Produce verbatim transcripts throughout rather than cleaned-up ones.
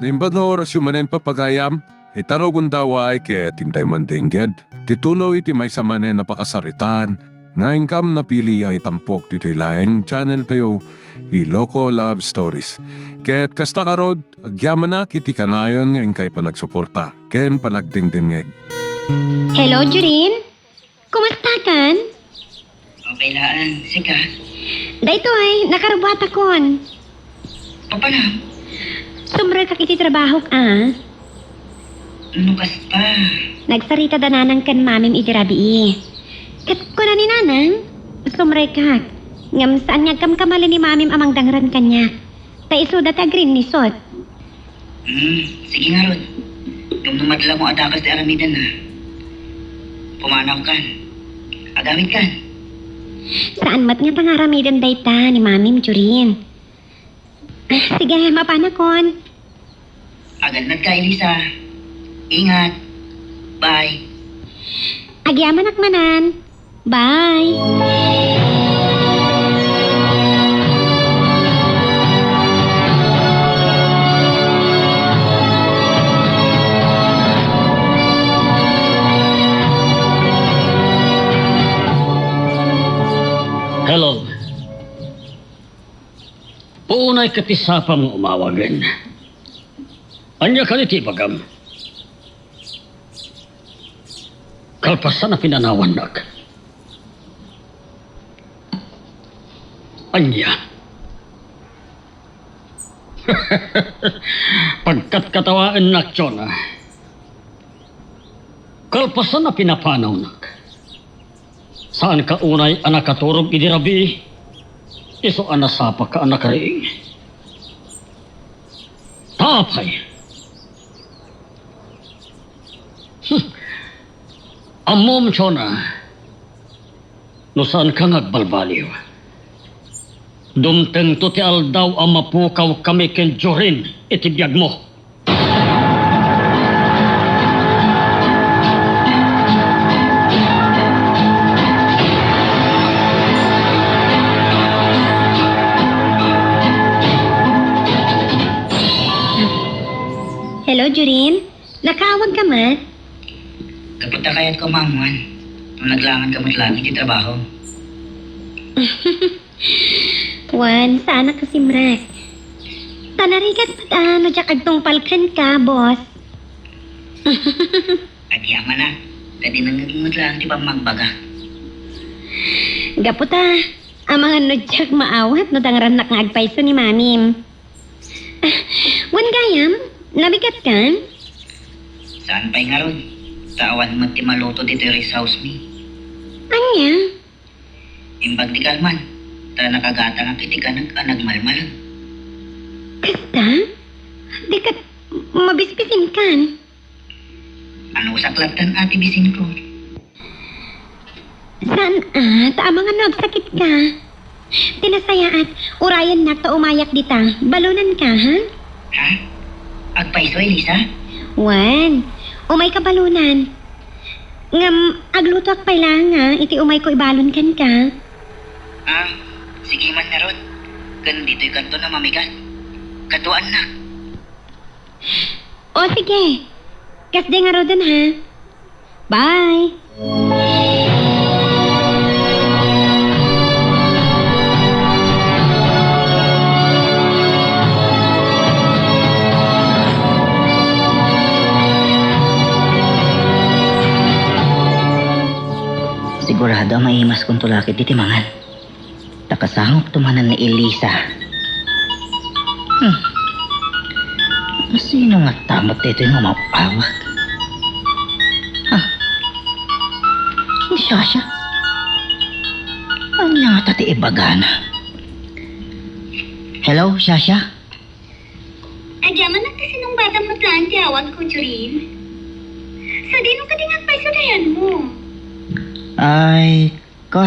Imbag nga orasyo manen, papagayam, ita no gundaway ket intay man dengged ti tuloy ti maysa manen a pakasaritaan nga inkam napili a itampok ditoy laeng channel tayo, Iloko Love Stories. Ket kasta ngarud, agyamanak iti kanayon nga inkay panagsuporta ken panagdengdengngeg. Hello, Jorin? Kumustakan? Okay laan, sika? Daytoy, nakarubuatakon. Papanam? Sumrekak iti trabahok, a. No kasta? Nagsarita da nanang ken mamim idi rabii. Ket kuna ni nanang, sumrekak. Ngem saan nga agkamkamali ni mamim a mangdangran kaniak. Ta isuda ti agrinnisot. Hmm, sige ngarud. Ngem no madlamo a dakes ti aramidenna, pumanawkan. Agawidkan. Saan met ngata nga aramiden dayta ni mamim, Jorin. Ah, sige, mapanakon. Agannadka, Elisa. Ingat. Bye. Agyamanak manen. Bye. Hello. Unay ket ti sapam nga umawagen. Ania kadi ti ibagam? Kalpasan a pinanawannak. Ania? Pagkatkatawaennak, Jonah. Kalpasan a pinapanawnak. Saanka unay a nakaturog idi rabii, isu a nasapaka a nakariing. Ta apay? Hmm. Ammom, Jonah, no saanka nga agbalbaliw, dumtengto ti aldaw a mapukawkami ken Jorin iti biagmo. Hello, Jorin. Nakaawagka met? Gapu ta kayatko a maammuan no naglanganka met laeng iti trabaho. Wen, saanak a simrek. Ta narigat met a no diak agtungpal kenka, boss. Agyamanak, ta dinengngegmo met laeng ti pammagbagak. Gapu ta, amangan no diak maawat no dangrannak nga agpayso ni mamim. Wen gayam, nabigatkan? Saan pay ngarud, ta awan met ti maluto ditoy rest house mi. Ania? Imbag di kalman, ta nakagatangak iti kaneg a nagmalmalem. Kasta? Di ket mabisbisinkan? Anusak lattan a ti bisinko. Saan a, ta amangan no agsakitka. Ti nasayaat, urayennak ta umayak dita. Balonanka, ha? Ha? Agpayso, Elisa? Wen, umayka balonan. Ngem, aglutoak pay laeng a, iti umayko ibalon kenka. Ah, sige man ngarud. Ken ditoy kanton a mamigat. Kaduaannak. O, sige. Kasdi ngaruden, ha? Bye! Sigurado a maimaskonto la ketdi ti mangan. Ta kasangokto manen ni Elisa. Hmm. Sino ngata met daytoy nga umaw-awag? Ah. Ni Shasha? Ania ngata ti ibagana? Hello, Shasha? Agyamanak ta sinungbatam met laeng ti awagko, Jorin. Sadino kadi nga agpayso dayanmo? Ay, ka.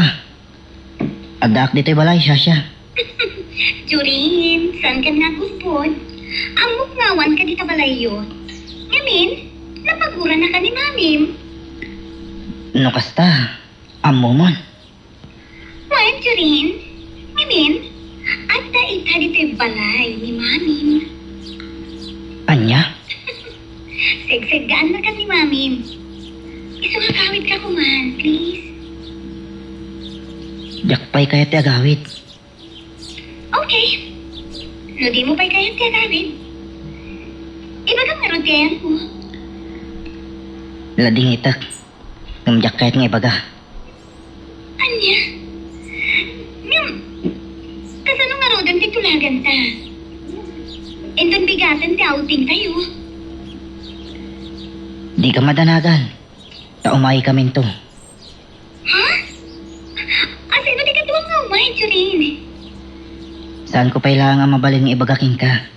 Addaak ditoy balay, Shasha. Jorin, saankan nga agulpod? Ammok nga awanka dita balayyo. Ngamin, napagurannaka ni Mamim. No kasta, ammomon. Wen, Jorin, ngamin, adda ita ditoy balay ni Mamim. Ania? Mim. Isu nga agawidka koma, please. Diak pay kayat ti agawid. Okay. No dimo pay kayat ti agawid, ibagam ngarud ti ayanmo. Ladingitek. Ngem diak kayat nga ibaga. Ania? Ngem, kasano ngaruden ti tulaganta? Inton bigaten ti outingtayo. Dika madanagan, ta umaykaminto. Ha? Asino ti kaduam nga umay, Jorin? Saanko pay laeng a mabalin nga ibaga kenka.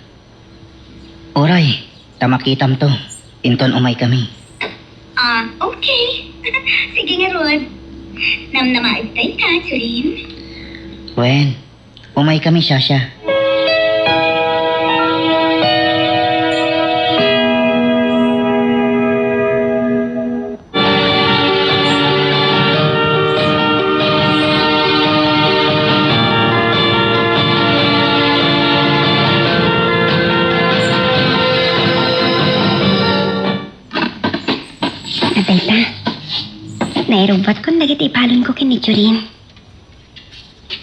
Uray, ta makitamto, inton umaykami. Ah, okay. Sige ngarud. Namnamaedka ita, Jorin. Wen, umaykami, Shasha. Adayta, nairubbuatkon dagiti ibalonko ken ni Jorin.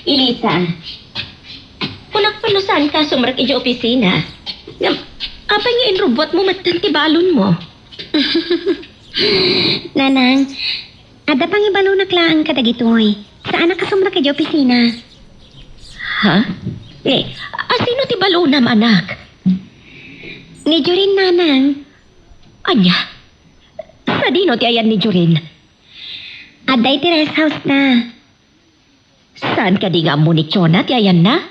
Elisa, kunak pay no saanka a sumrek idiay opisina. Ngem, apay nga inrubbuatmo metten ti balonmo? Nanang, adda pangibalonak laeng kadagitoy. Saanak a sumrek idiay opisina. Ha? Eh, asino ti balonam, anak? Ni Jorin, Nanang. Ania? Sadino ti ayan ni Jorin? Adda iti rest house-na. Saan kadi nga ammo ni Chona ti ayanna?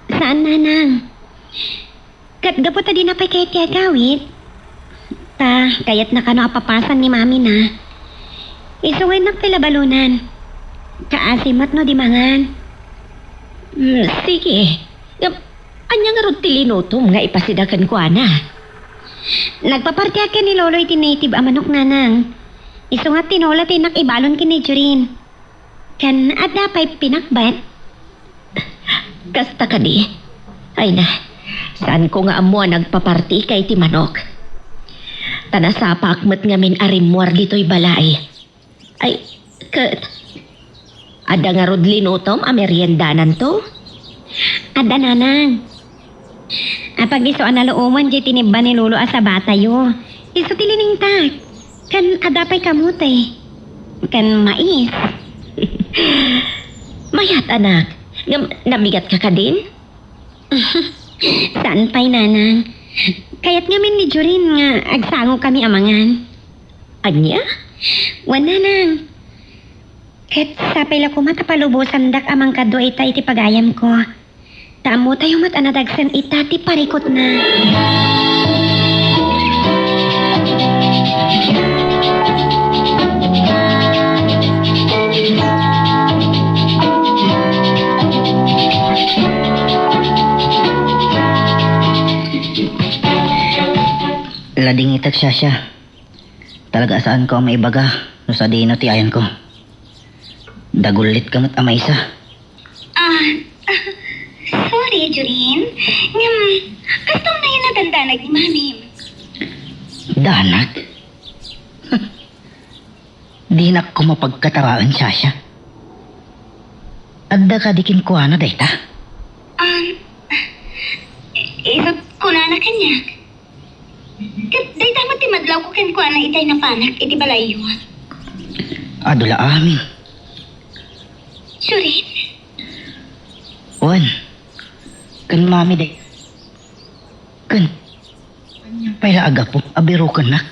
Saan, Nanang. Ket gapu ta dina pay kayat ti agawid, ta kayatna kano a papasan ni mamina. Isu nga innak pay la balonan. Kaasi met no di mangan. Hmm, sige. Ngem, ania ngarud ti linutom nga ipasida kenkuana? Nagpapartiak ken ni Lolo iti native a manok, Nanang. Isu nga tinola ti innak ibalon ken ni Jorin. Ken adda pay pinakbet. Kasta kadi? Ay na, saanko nga ammo a nagpapartika iti manok. Ta nasapaak met ngamin a rimmuar ditoy balay. Ay, ket, adda ngarud linutom a meriendananto? Adda, Nanang. Apag isu a naluoman diay tinibba ni Lolo a sabatayo. Isu ti liningtak. Ken adda pay kamote. Ken mais. Mayat, anak. Ngem, nabigatka kadin? Saan pay, Nanang. Kayat ngamin ni Jorin nga agsangokami a mangan. Ania? Wen, Nanang. Ket sapay la koma ta palubosandak a mangkadua ita iti pagayamko. Ta ammotayo met a nadagsen ita ti parikutna. Ladingitek, Shasha. Talaga a saanko a maibaga no sadino ti ayanko. Dagullitka met a maysa. Ah, sorry, Jorin. Ngem, kasta unay a nadandanag ni Mamim. Danag? Dinak koma pagkataraen, Shasha. Adda kadi kenkuana dayta? Um, isut' kunana kaniak. Ket dayta met ti madlawko kenkuana itay napanak iti balayyo. Adu la amin. Jorin? Wen, ken Mami day. Ken, ania pay la a gapu a birukennak?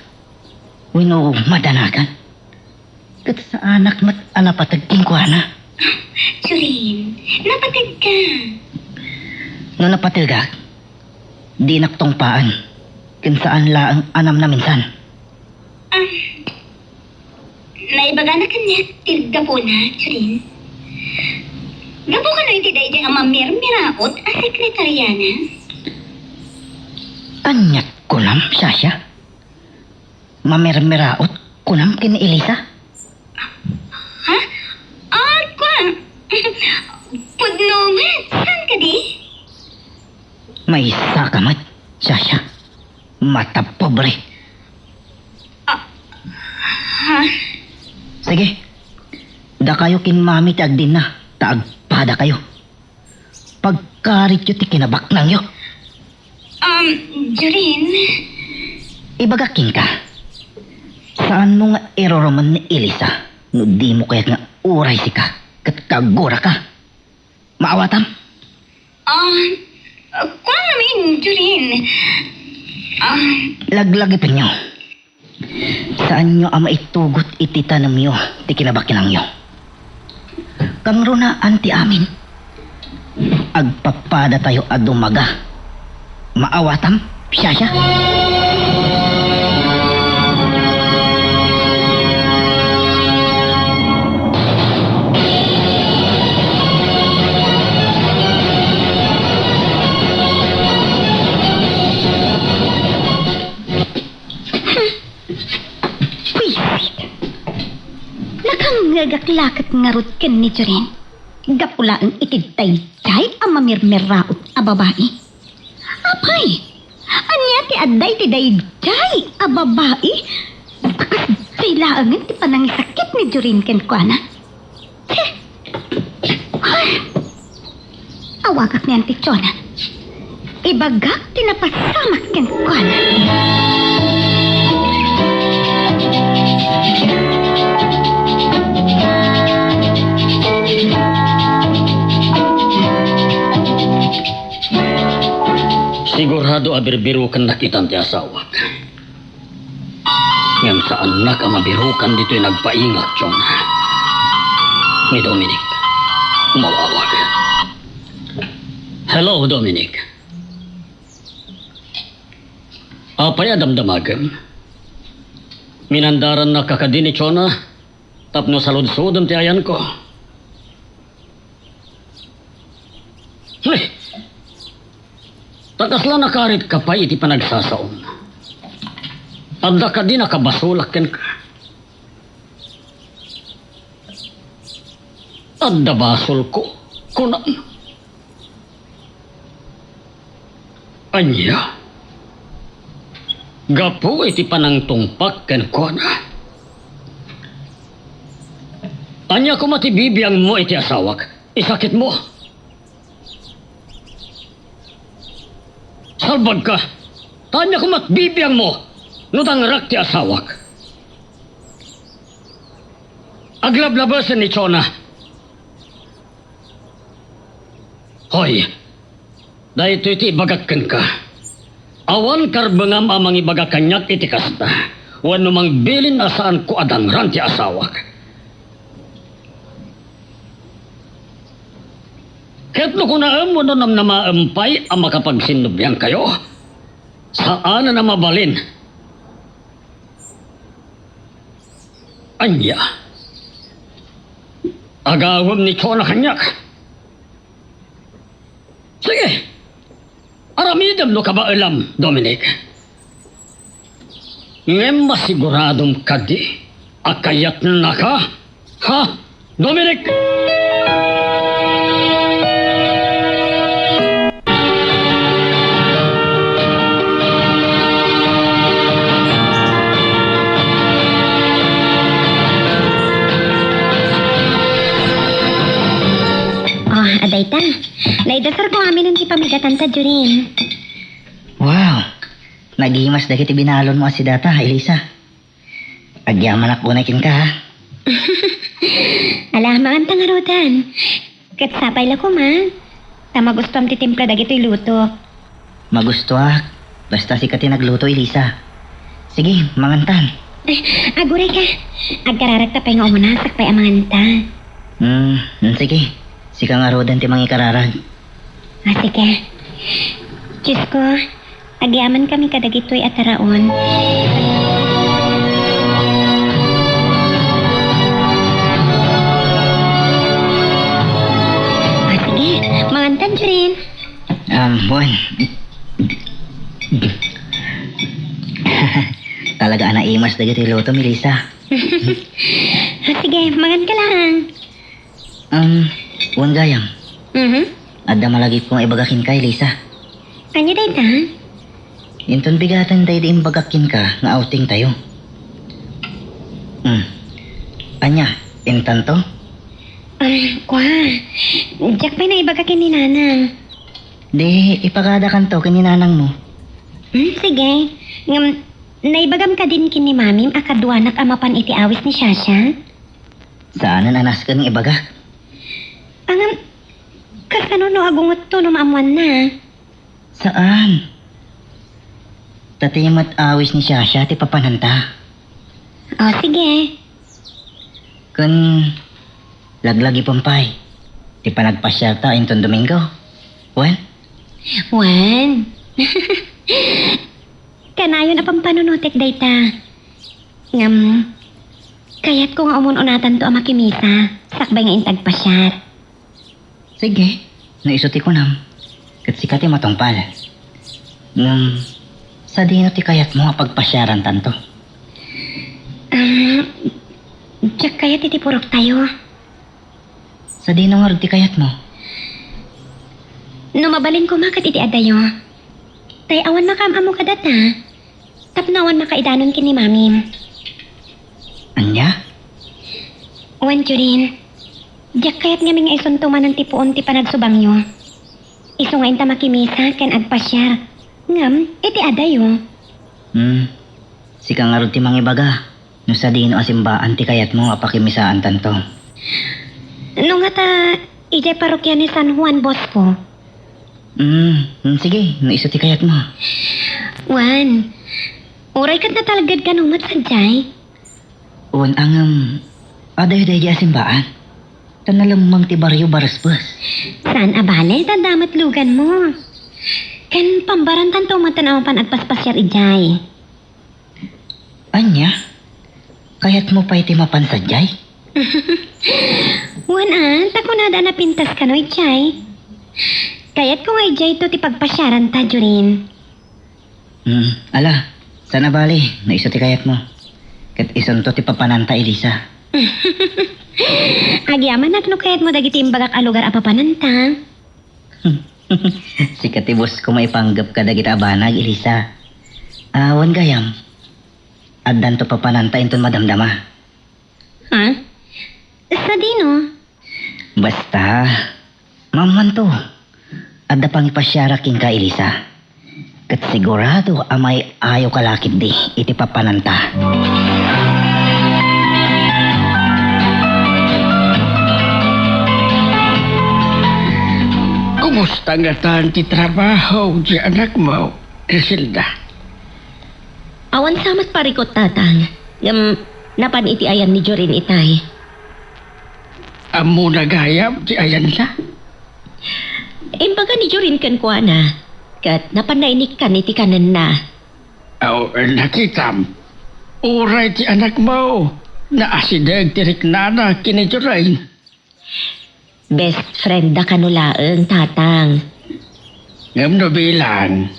Wenno madanagan? Ket saanak met a napateg kenkuana. Jorin, napategka. No napategak, dinak tungpaan, ken saan laeng a namnaminsan. Ah, naibagana kaniak ti gapuna, Jorin. Gapu kano iti daydiay a mamirmiraot a sekretariana? Aniat kunam, Shasha? Mamirmiraot kunam ken ni Elisa? Ha? Ah, kua. Pudno met. Saan kadi? Maysa ka met, Shasha. Matapobre. Sige, dakayo ken Mami ti agdinna, ta agpadakayo. Pagkarityo ti kinabaknangyo. Um, Jorin? Ibagak kenka, saanmo nga irurumen ni Elisa no dimo kayat nga uray sika ket kaaguraka. Maawatam? Ah, kuan amin, Jorin. Ah, laglagipenyo. Saanyo a maitugot iti tanemyo ti kinabaknangyo. Kangrunaan ti amin. Agpapadatayo a dumaga. Maawatam, siasya? Wisit! Nakangngegak la ket ngarud ken ni Jorin. Gapu laeng iti daydiay a mamirmiraot a babai. Apay, ania ti adda iti daydiay a babai? Ta kasdiay laengen ti panangisakit ni Jorin kenkuana. Ay! Awagak ni Auntie Chona. Ibagak ti napasamak kenkuana. Sigurado a birbirokennak itan ti asawak. Ngem saannak a mabirokan ditoy nagpaingak, Chona. Ni Dominic, umawawag. Hello, Dominic. Apay a damdamagem? Minandarannaka kadi ni Chona tapno saludsodem ti ayanko. Ay! Ta kasla nakaritka pay iti panagsasaom. Adda kadi nakabasolak kenka? Adda basolko, kunam. Ania? Gapu iti panangtungpak kenkuana? Ania koma ti bibiangmo iti asawak? Isakitmo? Salbagka! Ta ania koma ti bibiangmo no dangrak ti asawak? Aglablabesen ni Chona. Hoy, daytoy ti ibagak kenka. Awan karbengam a mangibaga kaniak iti kasta, wenno mangbilin a saanko a dangran ti asawak. Ket no kunaem wenno namnamaem pay a makapagsinnubliankayo, saanen a mabalin. Ania? Agawem ni Chona kaniak? Sige, aramidem no kabaelam, Dominic. Ngem masiguradom kadi a kayatnaka, ha, Dominic? Oh, adayta. Naidusarko amin ti pamigatanta, Jorin. Wow! Nagimas dagiti binalonmo a sidata, Elisa. Agyamanak unay kenka, ha? Ala, manganta ngaruden. Ket sapay la koma, ta magustuam ti timpla dagitoy luto. Magustuak. Basta sika ti nagluto, Elisa. Sige, mangantan. Ay, agurayka. Agkararagta pay nga umuna, sakbay a manganta. Hmm, hmm, sige. Sika ngaruden ti mangikararag. Ah, sige. Diosko, agyamankami kadagitoy a taraon. Ah, sige. Mangantan, Jorin. Um, Juan. Talaga a naimas dagiti luto, Melissa. Ah, sige, mangan ka lang. Um, wen gayam. Mhm. Adda malagipko nga ibaga kenka, Elisa. Ania dayta? Inton bigaten daydi imbagak kenka nga outing tayo. Hmm. Ania, intanto? Um, kua, diak pay naibaga ken ni Nanang. Di, ipagadakanto ken ni Nanangmo. Hmm, sige. Ngem, naibagam kadin ken ni Mamim a kaduanak a mapan iti awis ni Shasha? Saanen a nasken nga ibagak. Ngem, kasano no agungetto no maammoanna? Saan. Ta ti met awis ni Shasha ti papananta. O, sige. Ken laglagipen pay ti panagpasiarta inton Domingo. Wen? Wen. Kanayon a pampanunotek dayta. Ngem, kayatko nga umun-unatanto a makimisa, sakbay nga inta agpasiar. Sige, no isu ti kunam, ket sika ti matungpal. Ngem, sadino ti kayatmo a pagpasiarantanto? Um, diak kayat iti puroktayo. Sadino ngarud ti kayatmo? No mabalin koma ket iti adayo. Tay awan makaam-ammo kadata. Tapno awan makaidanon ken ni Mamim. Ania? Wen, Jorin. Diak kayat ngamin nga isunto manen ti puon ti panagsubangyo. Isu nga inta makimisa ken agpasiar. Ngem, iti adayo. Hmm. Sika ngarud ti mangibaga no sadino a simbaan ti kayatmo a pakimisaantanto. No ngata, idiay parokia ni San Juan Bosco. Hmm, hmm, sige, no isu ti kayatmo. Wen, uray ket natalged kano met sadiay. Wen, ngem, adayo daydiay a simbaan. Ta nalemmeng ti barrio Barespes. Saan a bale, ta adda met luganmo. Ken pambarantanto met a mapan agpaspasiar idiay. Ania? Kayatmo pay ti mapan sadiay? Wen a, ta kunada a napintas kano idiay. Kayatko nga idiayto ti pagpasiaranta, Jorin. Hmm, ala, saan a bale, no isu ti kayatmo. Ket isunto ti papananta, Elisa. Agyamanak no kayatmo dagiti imbagak a lugar a papananta. Sika ti Bosco maipanggep kadagiti a banag, Elisa. Awan gayam. Addanto papananta inton madamdama. Ha? Sadino? Basta, maammoanto, adda pangipasiarak kenka, Elisa. Ket sigurado a may-ayoka la ketdi iti papananta. Kumusta ngatan ti trabaho, ti anakmo, Criselda? Awan sa met parikut, Tatang. Ngem napan iti ayan ni Jorin itay. Ammona gayam ti ayanna? Imbaga ni Jorin kenkuana, ket napanna inikkan iti kanenna. Aw, nakitam. Uray ti anakmo, naasideg ti riknana ken ni Jorin. Best friend da kano laeng, Tatang. Ngem no bilang,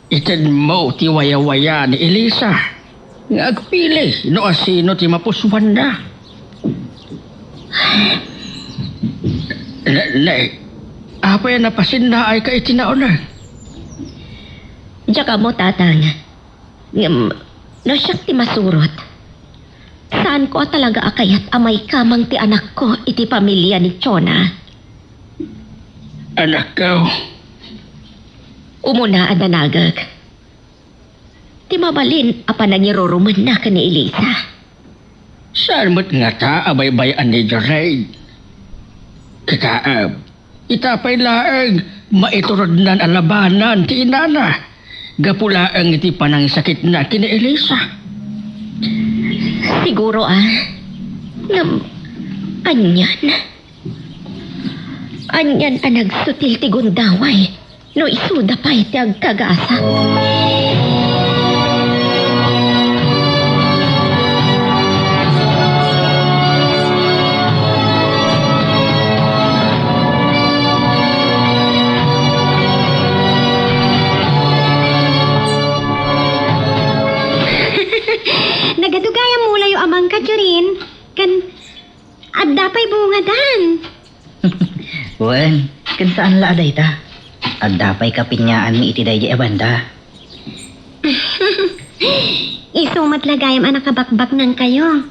itedmo ti wayawaya ni Elisa nga agpili no asino ti mapusuanna. Ne, ne, apay a napasinnaayka iti nauna? Diak ammo, Tatang. Ngem, no siak ti masurot, saanko a talaga a kayat a maikamang ti anakko iti pamilia ni Jonah. Anakko. Umuna a danagek. Ti mabalin a panangirurumanna ken ni Elisa. Saan met ngata a baybay-an ni Joray? Kitaem, ita pay laeng maiturodnan a labanan ti inana, gapu laeng iti panangisakitna ken ni Elisa. Siguro, a. Ngem, anian? Anian a nagsutil ti gundaway no isuda pay ti agkagasak? Nagadu gayam mulayo a mangkadyo rin, ken adda pay bungadan. Wen, ken saan la a dayta. Adda pay kapinnyaanmi iti daydiay a banda. Isu met la gayam a nakabakbaknangkayo.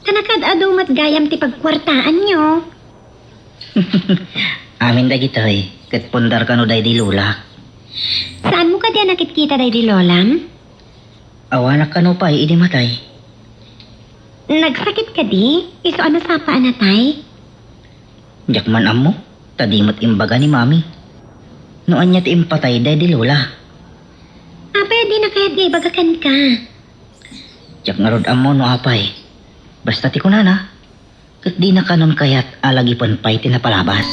Ta nakaad-adu met gayam ti pagkuartaanyo. Amin dagitoy, ket pundar kano daydi lolak. Saanmo kadi a nakitkita daydi lolam? Awanak kano pay idi matay. Nagsakit kadi? Isu a nasapa a natay? Diak man ammo, ta di met imbaga ni Mami no ania ti impatay daydi lola. Apay a dina kayat nga ibaga kenka? Diak ngarud ammo no apay. Basta ti kunana, ket dina kanon kayat a lagipen pay ti napalabas.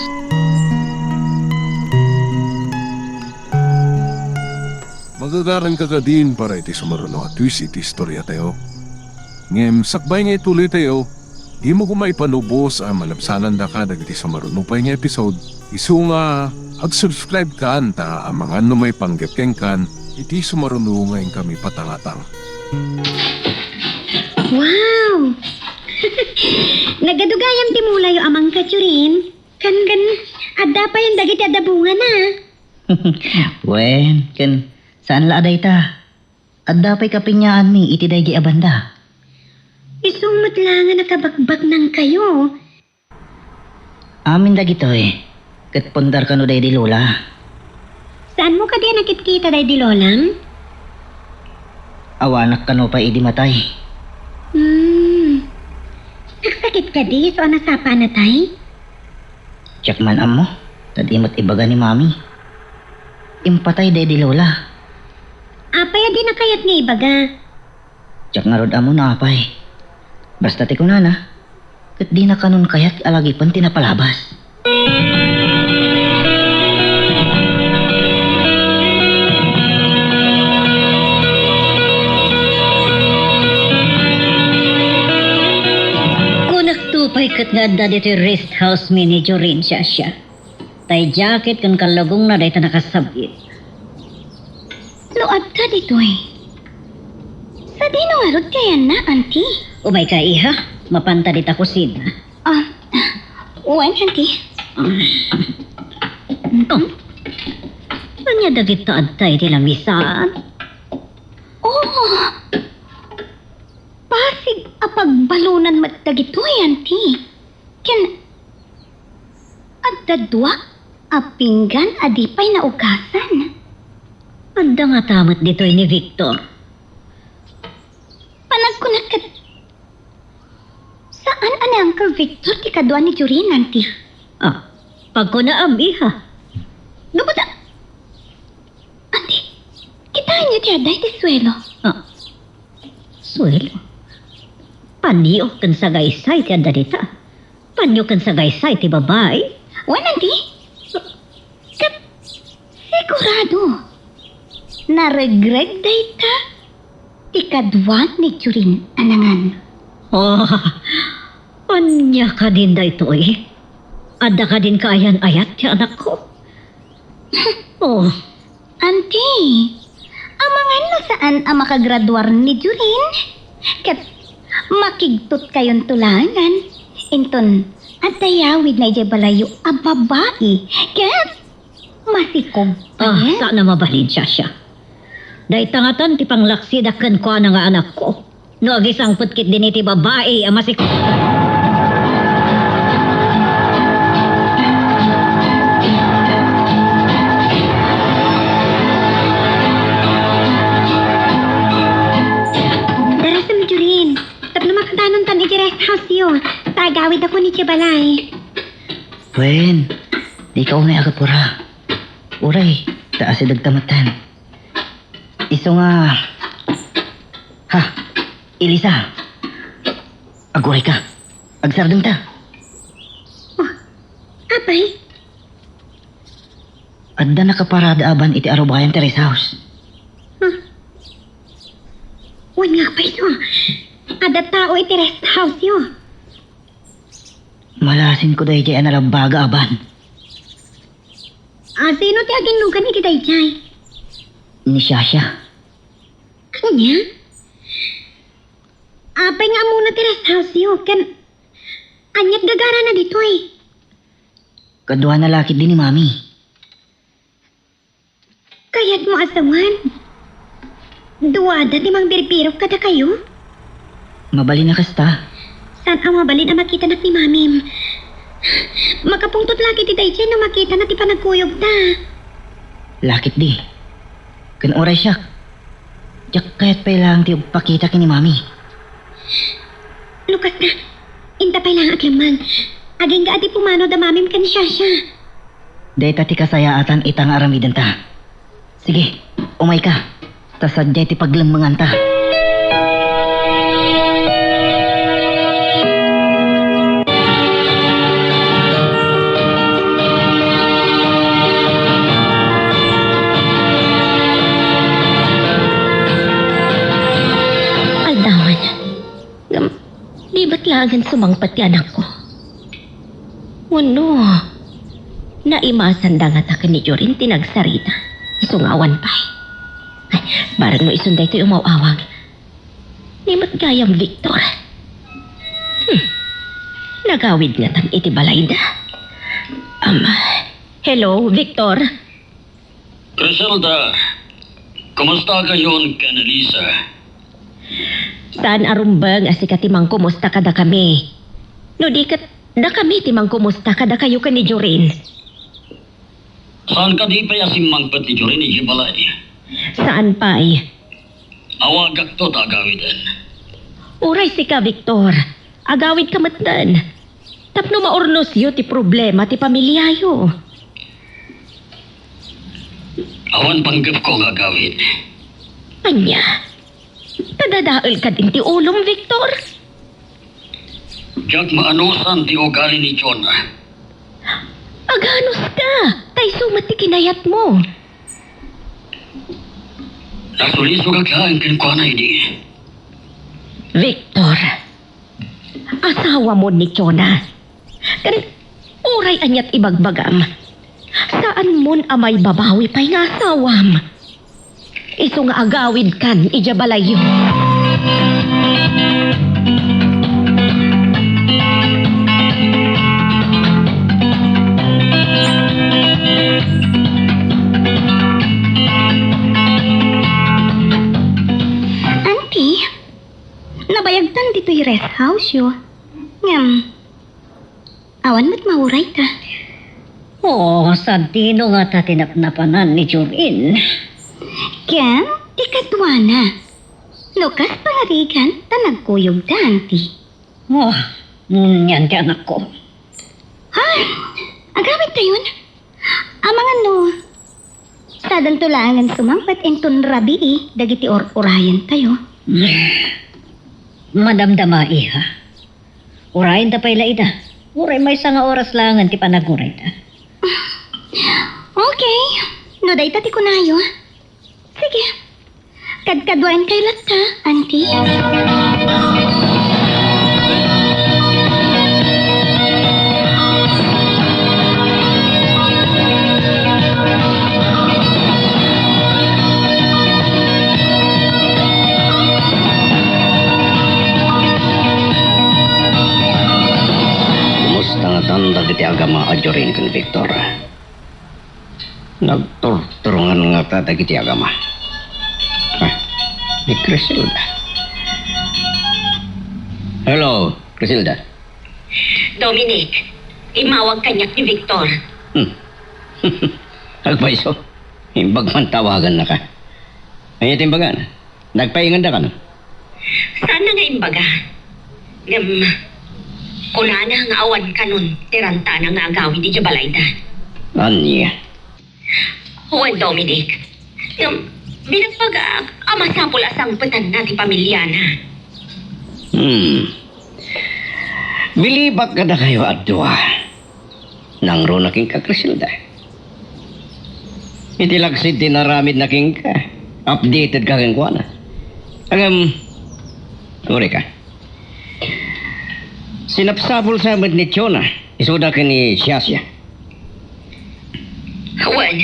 Magagaranka kadin para iti sumaruno a twist iti istoriatayo. Ngem sakbay nga ituloytayo, dimo koma ipanubos a malabsanandaka dagiti sumaruno pay nga episode. Isu nga ag-subscribe kan ta amangan no maipanggep kenkan iti sumaruno nga inkami patangatang. Wow! Nagadu gayam ti mulayo a mangkatsurin. Kan, kan, adda payen dagiti adda bungana. Wen, ken saan la a dayta? Adda pay kapiñaanmi iti daydi a banda. Isu met la nga nakabakbaknangkayo. Amin dagitoy, ket pundar kano daydi lola. Saanmo kadi a nakitkita daydi lolam? Awanak kano pay idi matay. Hmm. Nagsakit kadi isu a nasapa a natay? Diak man ammo, ta di met ibaga ni Mami. Impatay daydi lola. Apay a dina kayat nga ibaga? Diak ngarud ammo no apay. Basta ti kunana, ket dina kanon kayat a lagipen ti napalabas. Kunakto pay ket nga adda ditoy rest house mi ni Jorin, Shasha. Tay jacket ken kallugongna dayta nakasab-it. No adda ditoy, sadino ngarud ti ayanna, Auntie? Umayka, iha. Mapanta dita kusina. Ah, wen, Auntie. Oh. Ania dagita adda iti lamisaan? Oh! Pasig a pagbalonan met dagitoy, Auntie. Ken adda dua a pinggan a di pay naugasan. Adda ngata met ditoy ni Victor. Panagkunak ket, saan a ni Uncle Victor ti kadua ni Jorin, Auntie? Ah, pagkunaam, iha. Gapu ta, Auntie, kitaenyo ti adda iti suelo. Ah, suelo? Panio ken sagaysay ti adda dita. Panio ken sagaysay ti babai. Wen, Auntie? Ket sigurado, naregreg dayta ti kadua ni Jorin a nangan. Oh, ania kadin daytoy? Adda kadin kaayan-ayat ti anakko? Oh. Auntie, amangan no saan a makagraduar ni Jorin, ket makigtutkayonto laengen inton adda yawidna idiay balayyo a babai ket masikog pay. Ah, saan a mabalin, Shasha. Dayta ngatan ti panglaksidak kenkuana nga anakko. No agisangpet ketdin iti babai a masik-, Darasem, Jorin, tapno makadanontan iti rest house-yo, ta agawidakon iti balay. Wen, dika unay agapura. Uray, ta asidegta metten. Isu nga, ha, Elisa, agurayka, agsardengta. Oh, apay? Adda nakaparada a van iti arubayan ti rest house. Huh? Wen nga pay isu, adda tao iti rest house-yo. Malasinko daydiay a nalabbaga a van. A, sino ti aginnugan iti daydiay? Ni Shasha. Ania? Apay nga ammona ti rest house-yo, ken aniat gagarana ditoy? Kaduana la ketdi ni Mami. Kayatmo a sawen, duada ti mangbirbirok kadakayo? Mabalin a kasta. Saan a mabalin a makitanak ni Mamim. Makapungtot la ketdi daydiay no makitana ti panagkuyogta. Lakit di. Ken uray siak, diak kayat pay laeng ti agpakita ken ni Mami. No kasta, inta pay laeng aglemmeng. Agingga a di pumano da Mamim ken Shasha. Dayta ti kasayaatan ita nga aramidenta. Sige, umayka, ta sadiay ti paglemmenganta. Aldawan, ngem di met laengen sumangpet ti anakko. Wenno, naimasanda ngata ken ni Jorin ti nagsarita, isu nga awan pay. Ay, bareng no isun daytoy umaw-awag. Ni met gayam, Victor. Hmm. Nagawid ngatan iti balayda. Am, hello, Victor. Criselda, kumustakayon ken Elisa? Saan a rumbeng a sika ti mangkumusta kadakami. No di ket, dakami ti mangkumusta kadakayo ken ni Jorin. Saan kadi pay a simmangpet ni Jorin idiay balay? Saan pay. Awagakto ta agawiden. Uray sika, Victor. Agawidka metten. Tapno maurnosyo ti problema ti pamiliayo. Awan panggepko nga agawid. Ania? Padadaelka din ti ulom, Victor? Diak maanusan ti ugali ni Jonah. Aganuska, ta isu met ti kinayatmo. Nasulisogak laeng kenkuana idi. Victor, asawamon ni Jonah. Ken uray aniat ibagbagam, saanmon a maibabawi pay nga asawam. Isu nga agawidkan idiay balayyo. Auntie, nabayagtan ditoy rest house-yo. Ngem, awan met maurayta. Oo, sadino ngata ti napnapanan ni Jorin? Ken ikaduana, no kas pangarigan ta nagkuyogta, Auntie. Oh, ngunyan ti anakko. Ha? Agawidtayon? Amangan no, sadanto laengen sumangpet inton rabii dagiti ur-urayentayo. Madamdama, iha. Urayenta pay la ida. Uray maysa nga oras laengen ti panagurayda. Okay. No dayta ti kunayo. Sige. Kadkaduaenkayo latta, Auntie. Kumusta ngatan dagiti agama a Jorin ken Victor? Nagturturongan ngata dagiti agama. Ah, ni Criselda. Hello, Criselda. Dominic, immawag kaniak ni Victor. Hmm. Agpayso, imbag man tawagannaka. Ania ti imbagana? Nagpainganda kano? Saan na nga imbaga. Ngem, kunana nga awan kanon ti rantana nga agawid idiay balayda. Ania? Wen, Dominic. Ngem, binagbagaak a masapul a sangpetanna ti pamiliana. Hmm. Bilibak kadakayo a dua. Nangruna kenka, Criselda. Iti laksid ti naramidna kenka, updated ka kenkuana. Ngem, sorry ka. Sinapsapul sa met ni Jonah, isuda ken ni Shasha. Wen,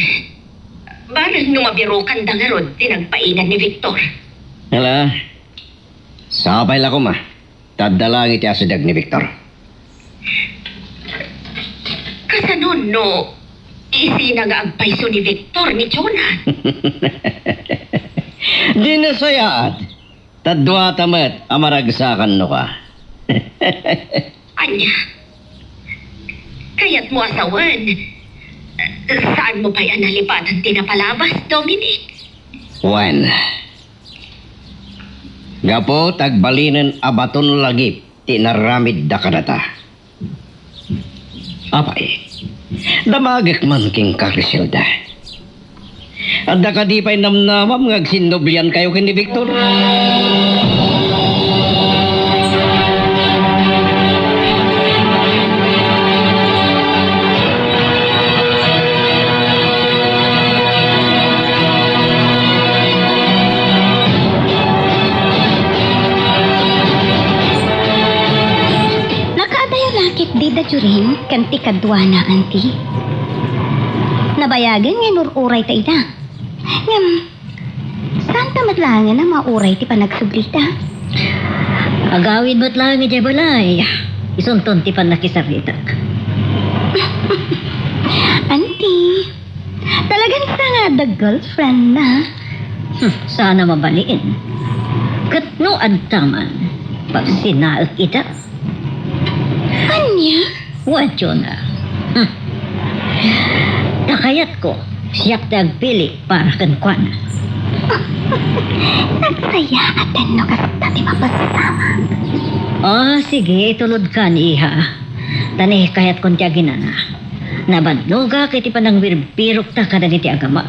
bareng no mabirokanda ngarud ti nagpaingan ni Victor. Ala, sapay la koma. Ta adda laeng iti asideg ni Victor. Kasano no isina nga agpayso ni Victor ni Jonah? Di nasayaat. Ta duata met a maragsakan no ka. Ania? Kayatmo a sawen? Saanmo pay a nalipatan ti napalabas, Dominic? Wen, gapu ta agbalinen a baton lagip ti inaramidda kadata. Apay, damagek man kenka, Criselda. Adda kadi pay namnamam nga agsinnubliankayo ken ni Victor? Nakaadayo la ketdi da Jorin ken ti kaduana, anti. Nabayagen nga inur-urayta ida. Ngem, saanta met laengen a mauray ti panagsublita? Agawid met laeng idiay balay. Isunton ti pannakisaritak. Anti, talagan sa nga adda girlfriend na. Hmm, sana mabalin. Ket no adda man, pagsinaek ida. Ania? Wadyo na. Hmm. Ta kayatko, siak ti agpili para kenkuana. Nagsayaat no kasta ti mapasamak. Ah, sige, itulodkan, iha. Ta ni kayatkon ti aginana. Nabannogak iti panangbirbirokta kadagiti agama.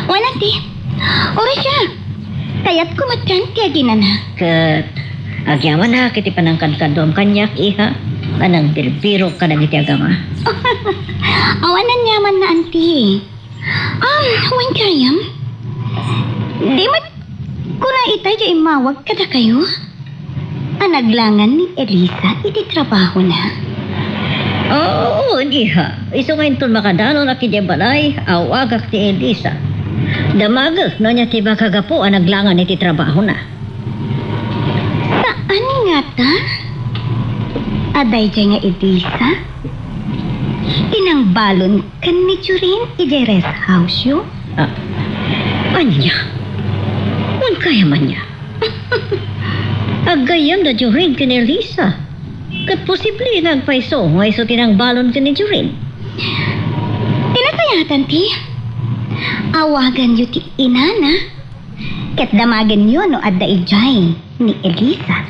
Wen, anti. Uray siak. Kayatko met ti aginana. Ket agyamanak iti panangkadkaduam kaniak, iha. Panangbirbirok kadagiti agama. Awan aniamanna, anti. Um, wen gayam. Di met kuna itay ti immawag kadakayo? A naglangan ni Elisa iti trabahona? Oo, diha. Isu nga inton makadalonak idiay balay, awagak ti Elisa. Damagek no ania ti makagapu a naglangan iti trabahona. Saan ngata? A daydiay nga Elisa? Ti nangbalon ken ni Jorin idiay rest house-yo? Ah, ania? Wen gayam ania? Aggayam da Jorin ken Elisa. Ket posible nga agpayso nga isu ti nangbalon ken ni Jorin. Ti nasayaatan ti, awaganyo ti inana, ket damagenyo no adda idiay ni Elisa.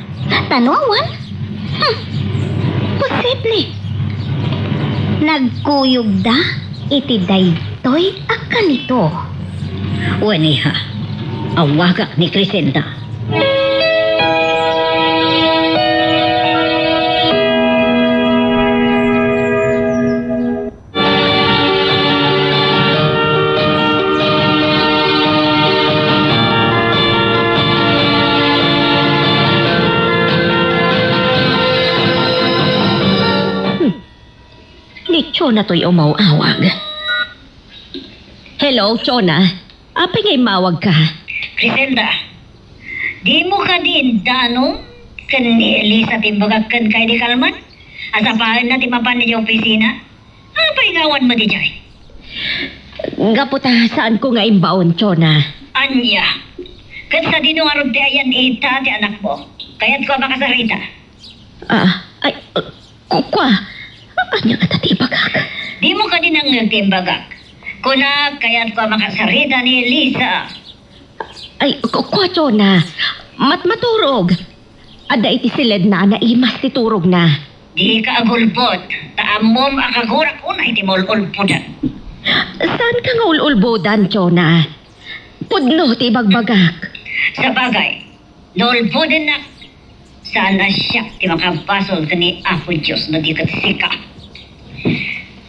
Ta no awan, hmm, posible. Nagkuyogda iti daytoy a kanito. Wen, iha, awagak ni Criselda. Hmm. Ni Chona toy umaw-awag. Hello, Chona. Apay nga immawagka? Criselda, dimo kadi indanom ken ni Elisa ti imbagak kenka idi kalman? A sapaenna ti mapan idiay opisina? Apay nga awan met idiay? Gapu ta saanko nga imbaon, Chona. Ania? Ket sadino ngarud ti ayan ita ti anakmo? Kayatko a makasarita. Ah, ay, uh, ku-, kua. Ania ngata ti ibagak? Dimo kadi nangngeg ti imbagak? Kunak, kayatko a makasarita ni Elisa. Ay, ku-, kua, Chona. Mat-, maturog. Adda iti siledna a naimas ti turogna. Dika agulbod, ta ammom a kagurak unay ti maul-ulbodan. Saanka nga ul-ulbodan, Chona? Pudno ti ibagbagak. Sabagay, no ulbodennak, saan a siak ti makabasol ken ni Apo Dios no di ket sika.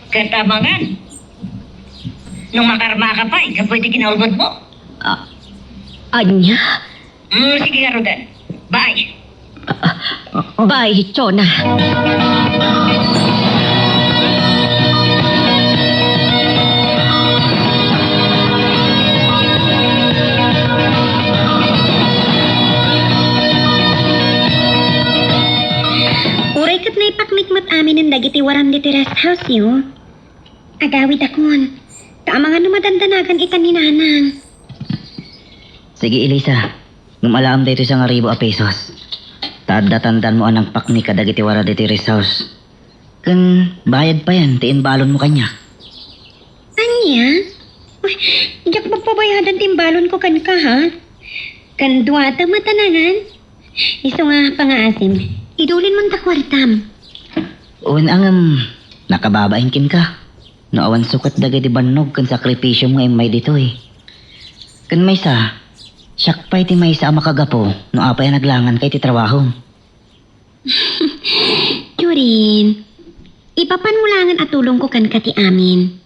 Ket amangan, no makarmaka pay gapu iti kinaulbodmo. Ah, ania? Mm, sige ngaruden. Bye. Bye, Chona. Uray ket naipaknik met aminen dagiti waram ditoy rest house-yo. Agawidakon. Ta amangan no madandanagan itan ni Nanang. Sige, Elisa. Ngem alaem daytoy sangaribu a pesos. Adda tandanmo a nangpakni kadagiti warada iti rest house. Ken bayad payen ti imbalonmo kaniak. Ania? Uy, diak pagpabayadan ti imbalonko kenka, ha? Ken duata matanangan. Isu nga pangaasim, idulinmon ta kuartam. Wen a ngem, nakababain kenka. No awan sukat dagiti bannog ken sakripisiom nga immay ditoy. Ken maysa, siak pay ti maysa a makagapu no apay a naglanganka iti trabahom. Jorin, ipapanmo laengen a tulongko kenka ti amin.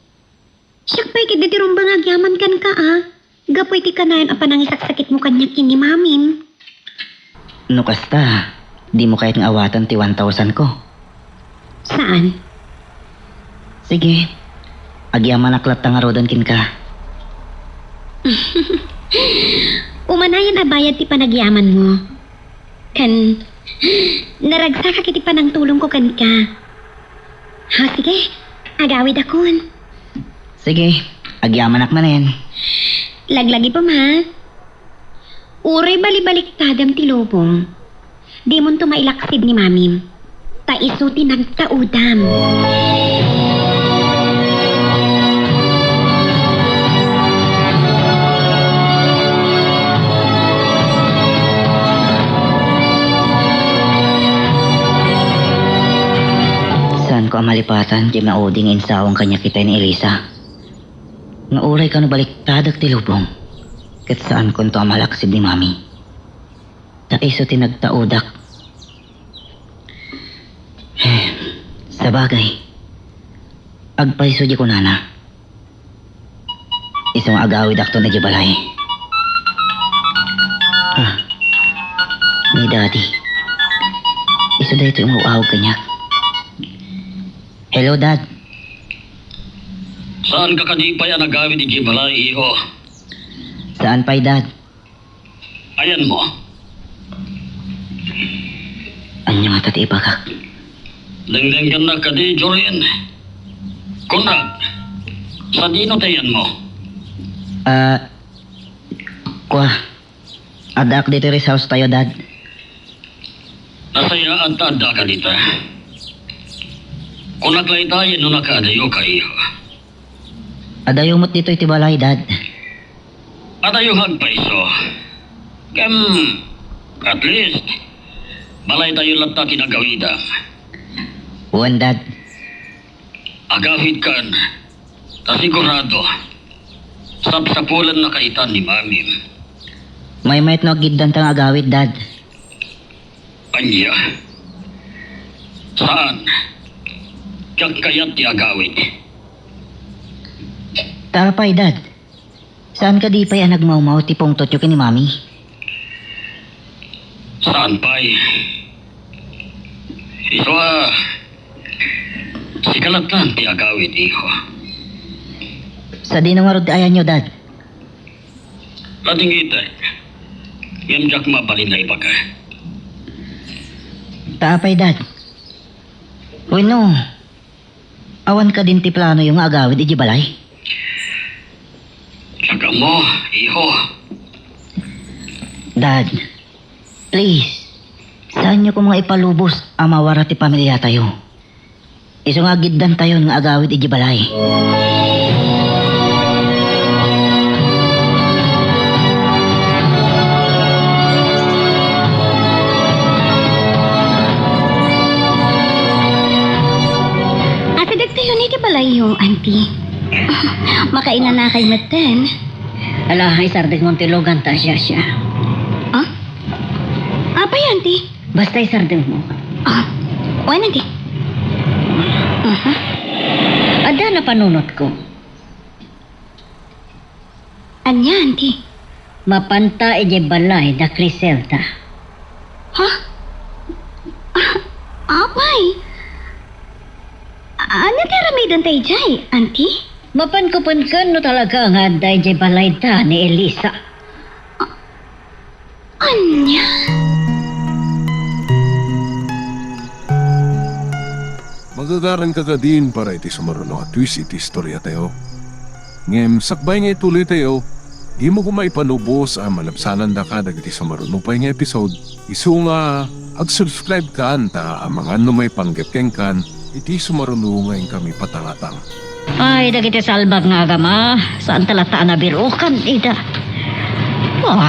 Siak pay ketdi ti rumbeng nga agyaman kenka, a. Gapu iti kanayon a panangisaksakitmo kaniak ken ni Mamim. No kasta, dimo kayat nga awaten ti one thousand ko? Saan? Sige, agyamanak latta ngaruden kenka. Umanayon a bayad ti panagyamanmo. Ken, naragsakak iti panangtulongko kenka. Ha, sige, agawidakon. Sige, agyamanak manen. Laglagipem, ha? Uray balibaliktadem ti lubong, dimonto mailaksid ni Mamim, ta isu ti nagtaudam. Saanko a malipatan ti maudi nga insawang kaniak itay ni Elisa. Nga uray kano baliktadek ti lubong, ket saankonto a malaksid ni Mami. Ta isu ti nagtaudak. Eh, sabagay, agpayso di kunana. Isu nga agawidakton idiay balay. Ah, ni Daddy. Isu daytoy nga umaw-awag kaniak. Hello, Dad. Saanka kadi pay a nagawid idiay balay, iho? Saan pay, Dad. Ayanmo. Ania ngata ti ibagak? Dengdenggennak kadi, Jorin? Conrad, sadino ti ayanmo? Ah, kua, addaak ditoy rest house tayo, Dad. Nasayaat ta addaka dita. Kunak layta no nakaadayoka, iho. Adayo met ditoy ti balay, Dad. Adayo nga agpayso. Ken, at least, balaytayo latta ti nagawidam. Wen, Dad. Agawidkan, ta sigurado, sapsapulennaka ita ni Mamim. Maymayat no aggiddanta nga agawid, Dad. Ania? Saan? Diak kayat ti agawid. Ta apay, Dad? Saan kadi pay a nagmawmaw ti pungtotyo ken ni Mami? Saan pay? Isu a, sika latta ti agawid, iho. Sadino ngarud ti ayanyo, Dad? Nadingitek. Ngem diak mabalin nga ibaga. Ta apay, Dad? Wenno, awan kadin ti planoyo nga agawid idiay balay? Diak ammo, iho. Dad, please, saanyo koma nga ipalubos a mawara ti pamiliatayo. Isu nga aggiddantayon nga agawid idiay balay. Asidegtayon iti balayyo, Auntie. Makainanakay metten. Ala, isardengmo ti lugan ta siasina. Ah? Apay, Auntie? Basta isardengmo. Ah, wen, Auntie. Aha. Adda napanunotko. Ania, Auntie? Mapanta idiay balay da Criselda. Ha? Ah, apay? Ania ti aramidenta idiay, Auntie? Mapanko pay ken no talaga nga adda idiay balay da ni Elisa. Ania? Magagaranka kadin para iti sumaruno a twist iti istoriatayo. Ngem sakbay nga ituloytayo, Dimo koma ipanubos a malabsanandaka dagiti sumaruno pay nga episode, isu nga ag-subscribe kan ta amangan no maipanggep kenkan iti sumaruno nga inkami patalatan. Ay, dagiti salbag nga agama, saan ta latta a nabirukan ida. Oh.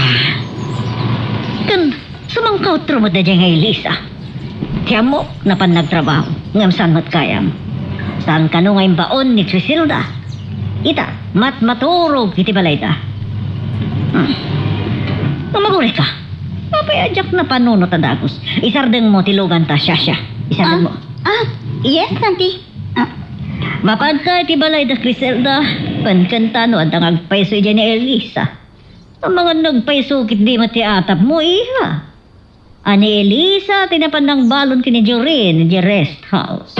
Ken, sumangkaw met daydiay nga Elisa. Ti ammok, napan nagtrabaho, ngem saan met gayam. Saan kano nga imbaon ni Criselda. Ita, matmaturog iti balayda. Hmm. Mamaguray ka. Apay a diak napanunot a dagus. Isardengmo ti luganta, Shasha. Isardengmo. Ah, ah, yes, Auntie. Ah. Mapadka iti balayda, Criselda. Ken, ken ta no adda nga agpayso idiay ni Elisa. Amangan no agpayso ketdi met ti atapmo, iha. A ni Elisa ti napan nangbalon ken ni Jorin idiay rest house.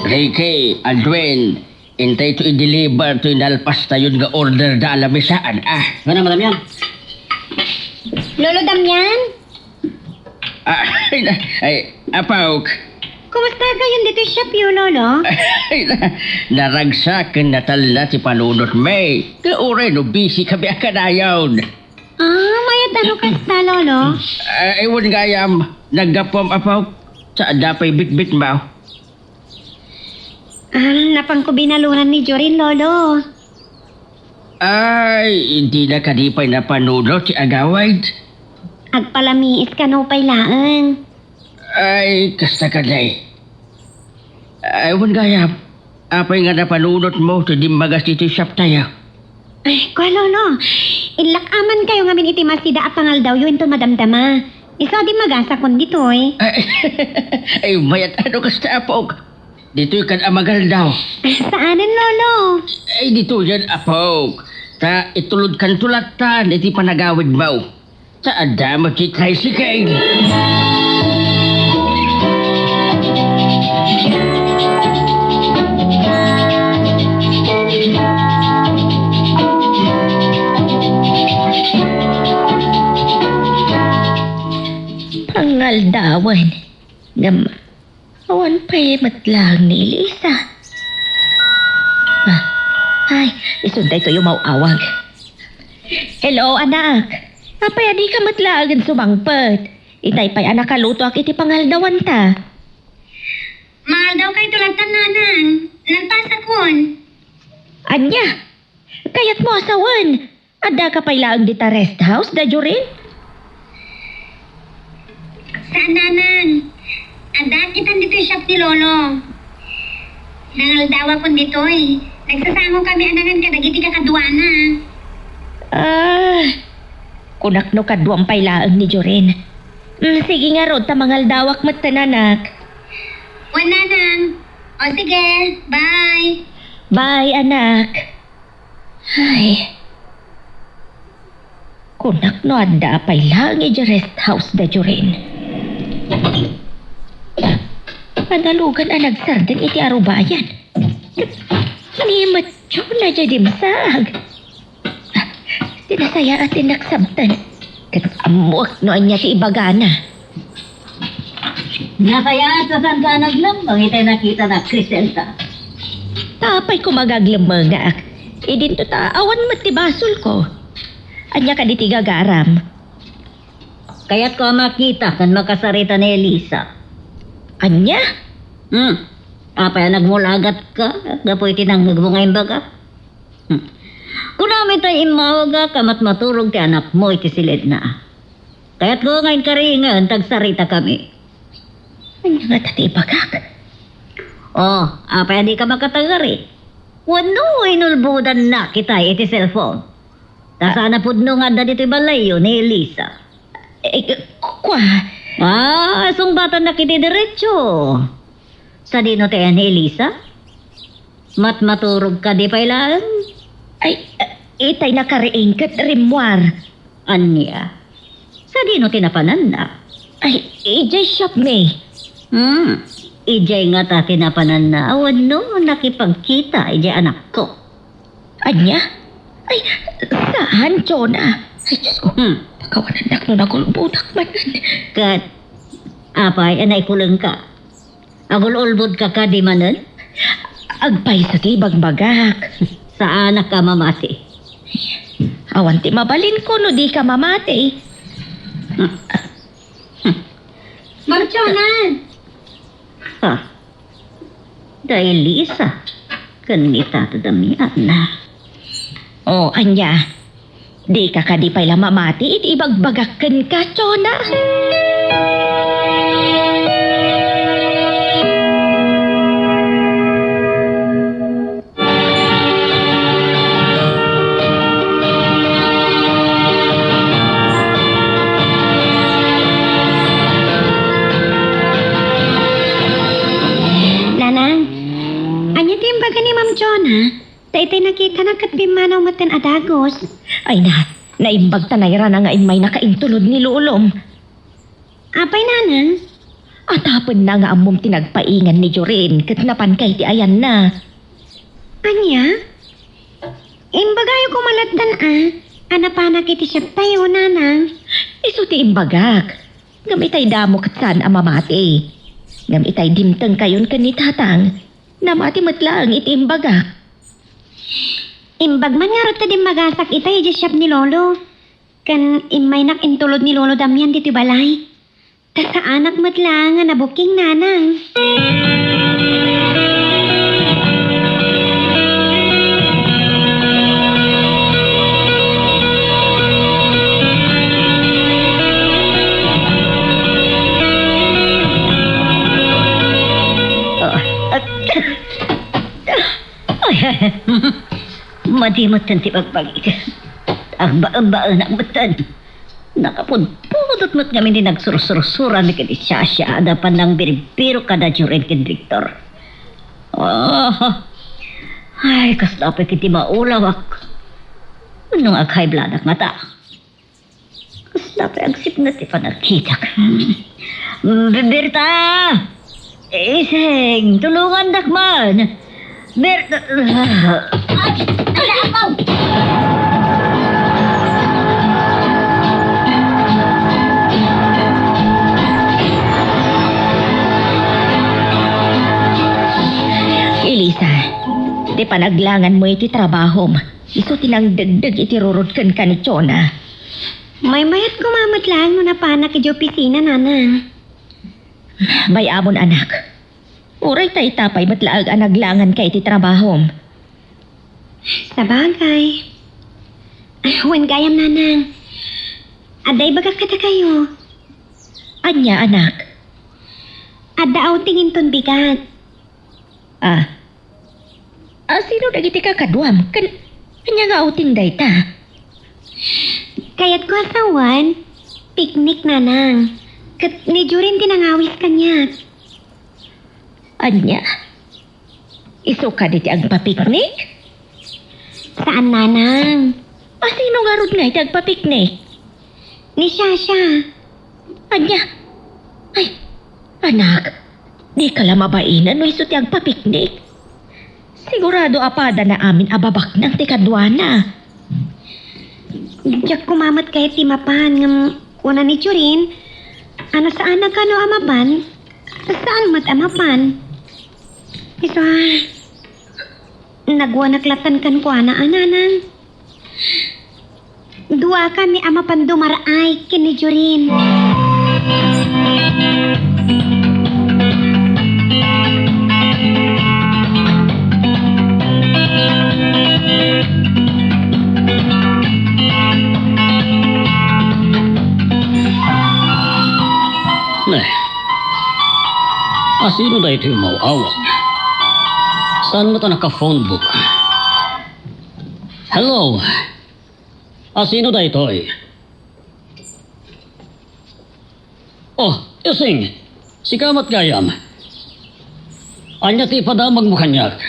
Ricky, Aldwin, intay to i-deliver to inalpas tayon nga order da alamisaan, ah. Ano, Madam Yan? Lolo Damian? Ah, ay, na-, ay, Apok. Kumusta kayon ditoy shop yo, Lolo? Ay, na-, naragsak ken natalna ti panunotmi. Nga uray no busy kami a kanayon. Ah, mayat ano kasta, Lolo? Ay, wen gayam, naggapuam, Apok. Sa adda pay bitbitmo. Ah, napanko binalunan ni Jorin, Lolo. Ay, dina kadi pay napanunot ti agawid? Agpalamiis kano pay laeng. Ay, kasta kadi. Ay, wen gayam, apay nga napanunotmo ti dimmagas ditoy shop tayo? Ay, kua, Lolo. Inlak-aman kayo ngamin iti masida a pangaldawyo inton madamdama. Isu a dimmagasakon ditoy. Ay, ay, mayat ano kasta, Apok. Ditoy kad a magaldaw. Saanen, Lolo? Ay, ditoyen, Apok. Ta itulodkanto lattan iti panagawidmo. Ta adda met ti tricycle. Pangaldawan. Ngem, awan pay met laeng ni Elisa. Ah, ay, isu daytoy umaw-awag. Hello, anak. Apay a dika met laengen sumangpet? Itay pay a nakalutoak iti pangaldawanta. Mangaldawkayto lattan, Nanang. Nalpasakon. Ania? Kayatmo a sawen? Addaka pay laeng dita rest house da Jorin? Saan, Nanang. Adda kitan ditoy shop ni Lolo. Nangaldawakon ditoy. Nagsasango kami a nangan kadagiti kakaduana. Ah, kunak no kaduam pay laeng ni Jorin. Mm, sige ngarud, ta mangaldawak metten, anak. Wen, Nanang. O sige, bye. Bye, anak. Ay. Kunak no adda pay laeng idiay rest house da Jorin. Analugan a nagsardeng iti arubayan. Ni met Diyo na diay dimsaag. Ti nasayaat ti naksabtan. Ket ammoek no ania ti ibagana. Nasayaat, saan ka a naglemmeng itay nakitana, Criselda? Apay koma nga aglemmengak? Idinto ta awan met ti basolko. Ania kadi ti gagaram? Kayatko a makita ken makasarita ni Elisa. Ania? Hmm. Apay a nagmulagatka gapu iti nangngegmo nga imbaga? Hmm. Kunam itay immawagak a matmaturog ti anakmo iti siledna. Kayatko nga inkaringen ta agsaritakami. Ania ngata ti ibagak? Oh, apay a dika makatagari? Wenno inulbodannak itay iti cellphone? Ta saan a pudno nga adda ditoy balayyo ni Elisa. Eh, kua? Ah, sungbatannak iti derecho. Sadino ti ayan ni Elisa? Matmaturog kadi pay laeng? Ay, itay nakariing ket rimmuar. Ania? Sadino ti napananna? Ay, idiay shop mi. Hmm, idiay ngata ti napananna wenno nakipagkita idiay anakko? Ania? Ay, saan, Jonah? Ay, Diyos ko. Hmm. Pakawanannak no nagulbodak manen. Ket, apay, a naikulengka? Agul-ulbodka kadi manen? Agpayso ti ibagbagak. Saanak a mamati. Awan ti mabalinko no dika mamati. Ma'am Jonah! Ah, da Elisa, ken ni Tata Damian. O, ania? Dika kadi pay la mamati iti ibagbagak kenka, Jonah? Nanang, ania ti imbaga ni Ma'am Jonah? Ta itay nakitana ket pimmanaw metten a dagus. Ay na, naimbag ta nairana nga immaynaka intulod ni lolom. Apay, Nanang? Atapenna nga ammom ti nagpaingan ni Jorin ket napanka iti ayanna. Ania? Imbagayo koma lattan a, a napanak iti siaptayo, Nanang. Isu ti imbagak. Ngem itay damo ket saan a mamati. Ngem itay dimtengkayon ken ni Tatang, namati met laeng iti imbagak. Imbag man ngarud ta dimmagasak itay idiay siap ni Lolo. Ken immaynak intulod ni Lolo Damian ditoy balay. Ta saanak met laeng nga nabuking, Nanang. Oh, at, ay, madi metten ti bagbagik. Agbaebaenak metten. Nakapudpudot met ngamin ti nagsursursuran ken ni Shasha a napan nangbirbirok kada Jorin ken Victor. Ah, ay, kasla pay ket ti maulawak. Wenno nga ag-high bloodak ngata. Kasla pay agsipnget ti panagkitak. Hmm. Berta! Ising, tulongandak man. Ber-, ay, ala, apaw! Elisa, ti panaglanganmo iti trabahom, isu ti nangdegdeg iti rurod kenka ni Jonah. Maymayat koma met laeng no napanak idiay opisina, Nanang. Bay-amon, anak. Uray ta ita pay met laeng a naglanganka iti trabahom. Sabagay. Wen gayam, Nanang. Adda ibagak kadakayo. Ania, anak? Adda outing inton bigat. Ah. Ah, sino dagiti kakaduam? Ken, ania nga outing dayta? Kayatko a sawen, picnic, Nanang. Ket ni Jorin ti nangawis kaniak. Ania? Isu kadi ti agpapiknik? Saan, Nanang. A, sino ngarud ngay ti agpapiknik? Ni Shasha. Ania? Ay, anak, dika la mabainen no isu ti agpapiknik. Sigurado a padana amin a babaknang ti kaduana. Diak koma met kayat ti mapan, ngem kuna ni Jorin, a no saanak kano a mapan, saan met a mapan. Isu a, naguanak latta kenkuana a, Nanang. Duakami a mapan dumar-ay ken ni Jorin. Ne. A, sino daytoy umaw-awag? Saan met a naka-phone booth? Hello? A, sino daytoy? Oh, Ising, sika met gayam. Ania ti ipadamagmo kaniak?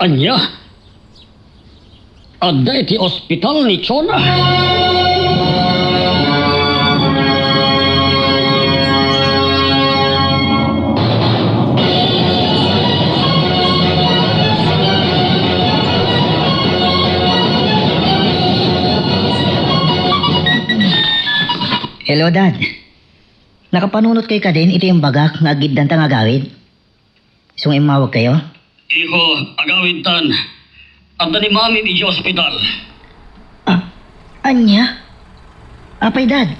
Ania? Adda iti ospital ni Jonah? Hello, Dad. Nakapanunotkayo kadin iti imbagak nga aggiddanta nga agawid? Isu nga immawagkayo? Iho, agawidtan. Adda ni Mami idiay ospital. Ah, ania? Apay, Dad?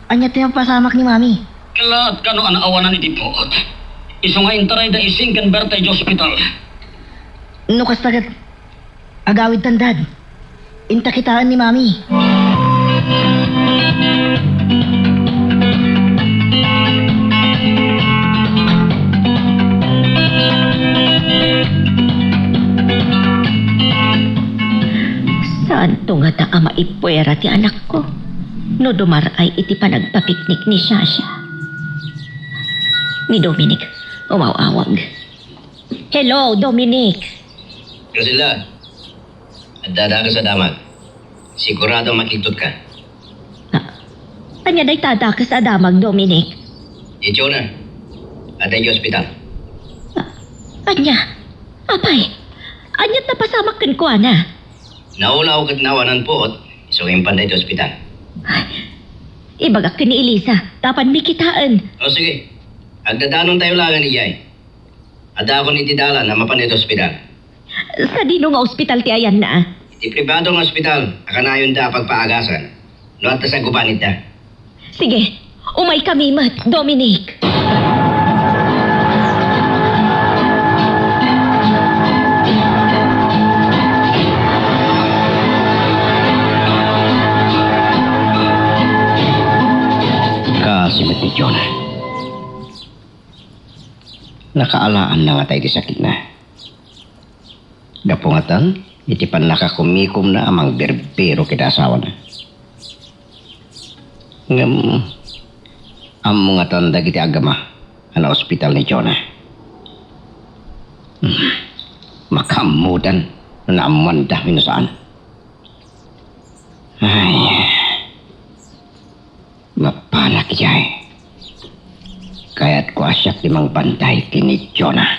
Ania ti mapasamak ni Mami? Kellaat kano a naawanan iti puot. Isu nga intarayda Ising ken Berta idiay ospital. No kasta ket, agawidtan, Dad. Inta kitaen ni Mami. Saanto ngata a maipuera ti anakko no dumar-ay iti panagpapiknik ni Shasha? Ni Dominic, umaw-awag. Hello, Dominic. Rosella, adda dakes a damag. Sigurado a makigtotka. Ah, ania dayta a dakes a damag, Dominic? Ni Jonah, adda idiay ospital. Ah, ania? Apay, ania ti napasamak kenkuana? Naulaw ket naawanan puot, isu nga impanda iti ospital. Ay, ibagak ken ni Elisa, tapno makitaen. O, sige. Agdadanontayo laengen idiay. Addaakon iti dalan a mapan iti ospital. Sadino nga ospital ti ayanna? Iti pribado nga ospital a kanayonda a pagpaagasan no adda sangubanitda. Sige, umaykami met, Dominic. Kaasi met ni Jonah. Nakaalaanna ngata iti sakitna. Gapu ngatan iti pannakakumikomna a mangbirbiro ken asawana. Ngem, ammo ngatan dagiti agama a naospital ni Jonah. Hmm. Makaammodan no naammoanda wenno saan. Ay. Mapanak idiay. Kayatko a siak ti mangbantay ken ni Jonah.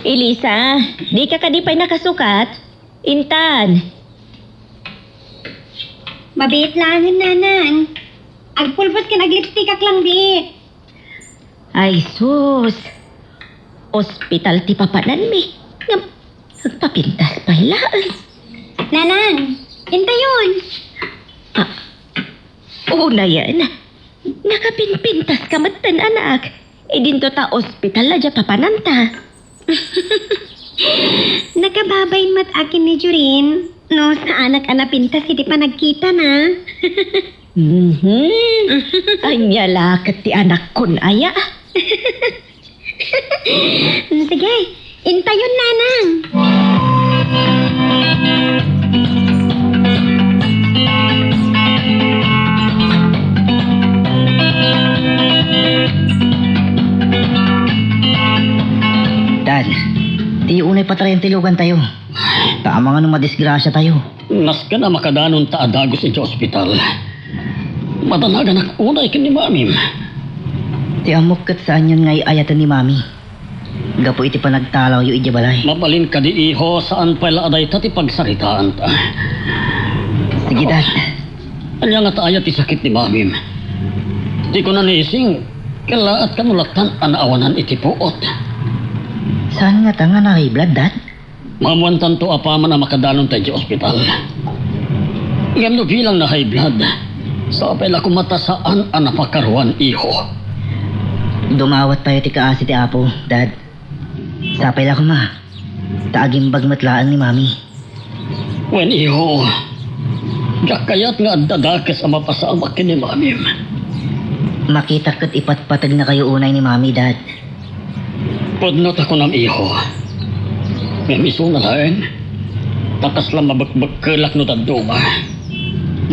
Elisa, dika kadi pay nakasukat? Intan. Mabiit laengen, Nanang. Agpulbos ken aglipstikak lang biit. Ay, sus. Ospital ti papananmi. Ngem, agpapintas pay laeng. Nanang, intayon. Ah, unayen. Nakapinpintaska metten, anak. Idinto ta ospital a diay papananta. Nakababain met akin ni Jorin no saanak a napintas iti panagkitana. Mhm. Ania la ket ti anakkon aya? Sige, intayon, Nanang. Dad, diyo unay patarayan ti lugantayo. Ta amangan no madisgrasiatayo. Nasken a makadanonta a dagus iti ospital. Madanaganak unay ken ni Mamim. Ti ammok ket saanyon nga ay-ayaten ni Mami gapu iti panagtalawyo idiay balay. Mabalin kadi, iho, saan pay la a dayta ti pagsaritaanta. Sige, Dad. Ania ngata aya ti sakit ni Mamim? Ti kuna ni Ising, kellaat kano lattan a naawanan iti puot. Saan ngata nga na-high blood, Dad? Maammoantanto apaman a makadanonta idiay ospital. Ngem no bilang na-high blood, sapay la koma ta saan a napakaruan, iho. Dumawattayo ti kaasi ti Apo, Dad. Sapay la koma, ta agimbag met laeng ni Mami. Wen, iho, diak kayat nga adda dakes a mapasamak ken ni Mamim. Makitak ket ipatpategnakayo unay ni Mami, Dad. Pudno ta kunam, iho. Ngem isuna laeng, ta kasla mabekbekkelak no dadduma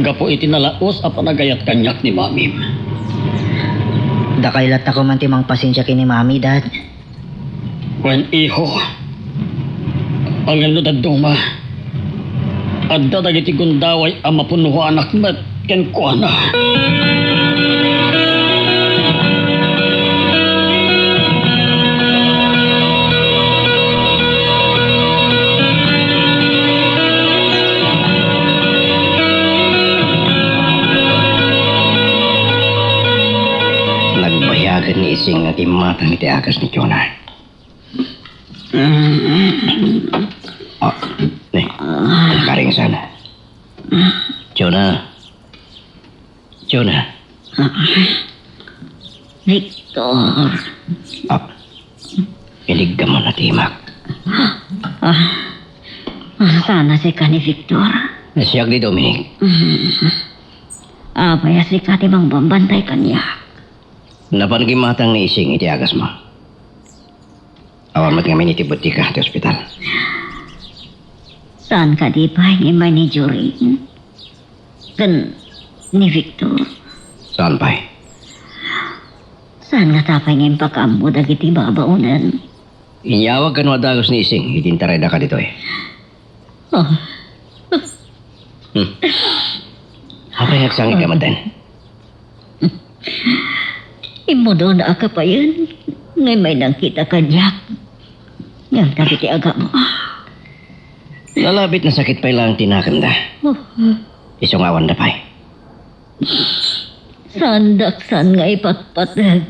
gapu iti nalaus a panagayat kaniak ni Mamim. Dakay latta koma ti mangpasensia ken ni Mami, Dad. Wen, iho. Ngem no dadduma, adda dagiti gundaway a mapunnoanak met kenkuana. Nagbayagen ni Ising nga gimmatang iti agas ni Jonah. Ah, ne, karing sana. Jonah. Jonah. Victor. Ah, inig ka man natimak. Ah, ah, sana sika ni Victor. Siak ni Dominic. Mm. Apay a sika ti mangbambantay kaniak? Napan gimmatang ni Ising iti agasmo. Awan met ngamin iti butika ti ospital. Saan kadi pay nga immay ni Jorin ken ni Victor? Saan pay? Saan ngata pay nga impakaammo dagiti babaonen? Inyawag kano a dagus ni Ising iti intarayda kaditoy. Oh. Hmm. Apay nga agsangit ka maten? Immuna a kapayen nga immay nangkita kaniak. Ngem dagiti agamo. Lalabit nasakit pay laeng ti nakemda. Oh. Isu nga awanda pay. Saandak saan nga ipatpateg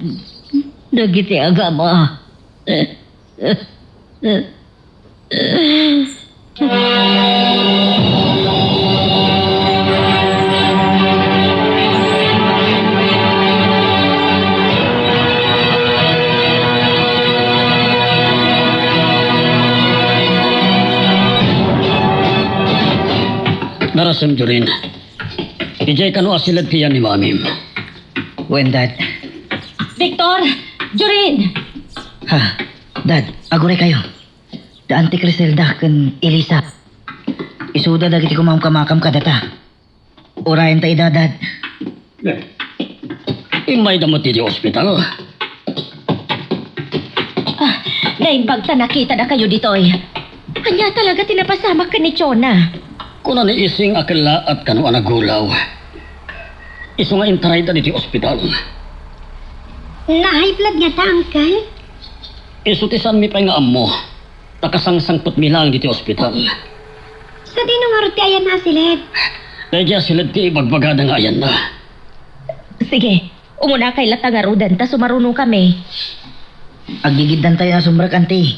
dagiti agama. Darasem, Jorin. Idiay kano a siledkayo ni Mamim? Wen, Dad. Victor! Jorin! Ha? Dad, aguraykayo. Da Auntie Criselda ken Elisa. Isuda dagiti kumakamkam kadata. Urayenta ida, Dad. Immayda met iti ospital. Ah, naimbag ta nakitada kayo ditoy. Ania talaga ti napasamak ken ni Jonah? Kuna ni Ising a kellaat kano a nagulaw. Isu nga intarayda ditoy ospital. Na-high blood ngata, Uncle? Isu ti saanmi pay nga ammo. Ta kasangsangpetmi laeng ditoy ospital. Sadino ngarud ti ayanna a siled? Daydiay a siled ti ibagbagada nga ayanna. Sige, umunakay latta ngaruden ta sumarunokami. Aggigiddantayo a sumrek, Auntie.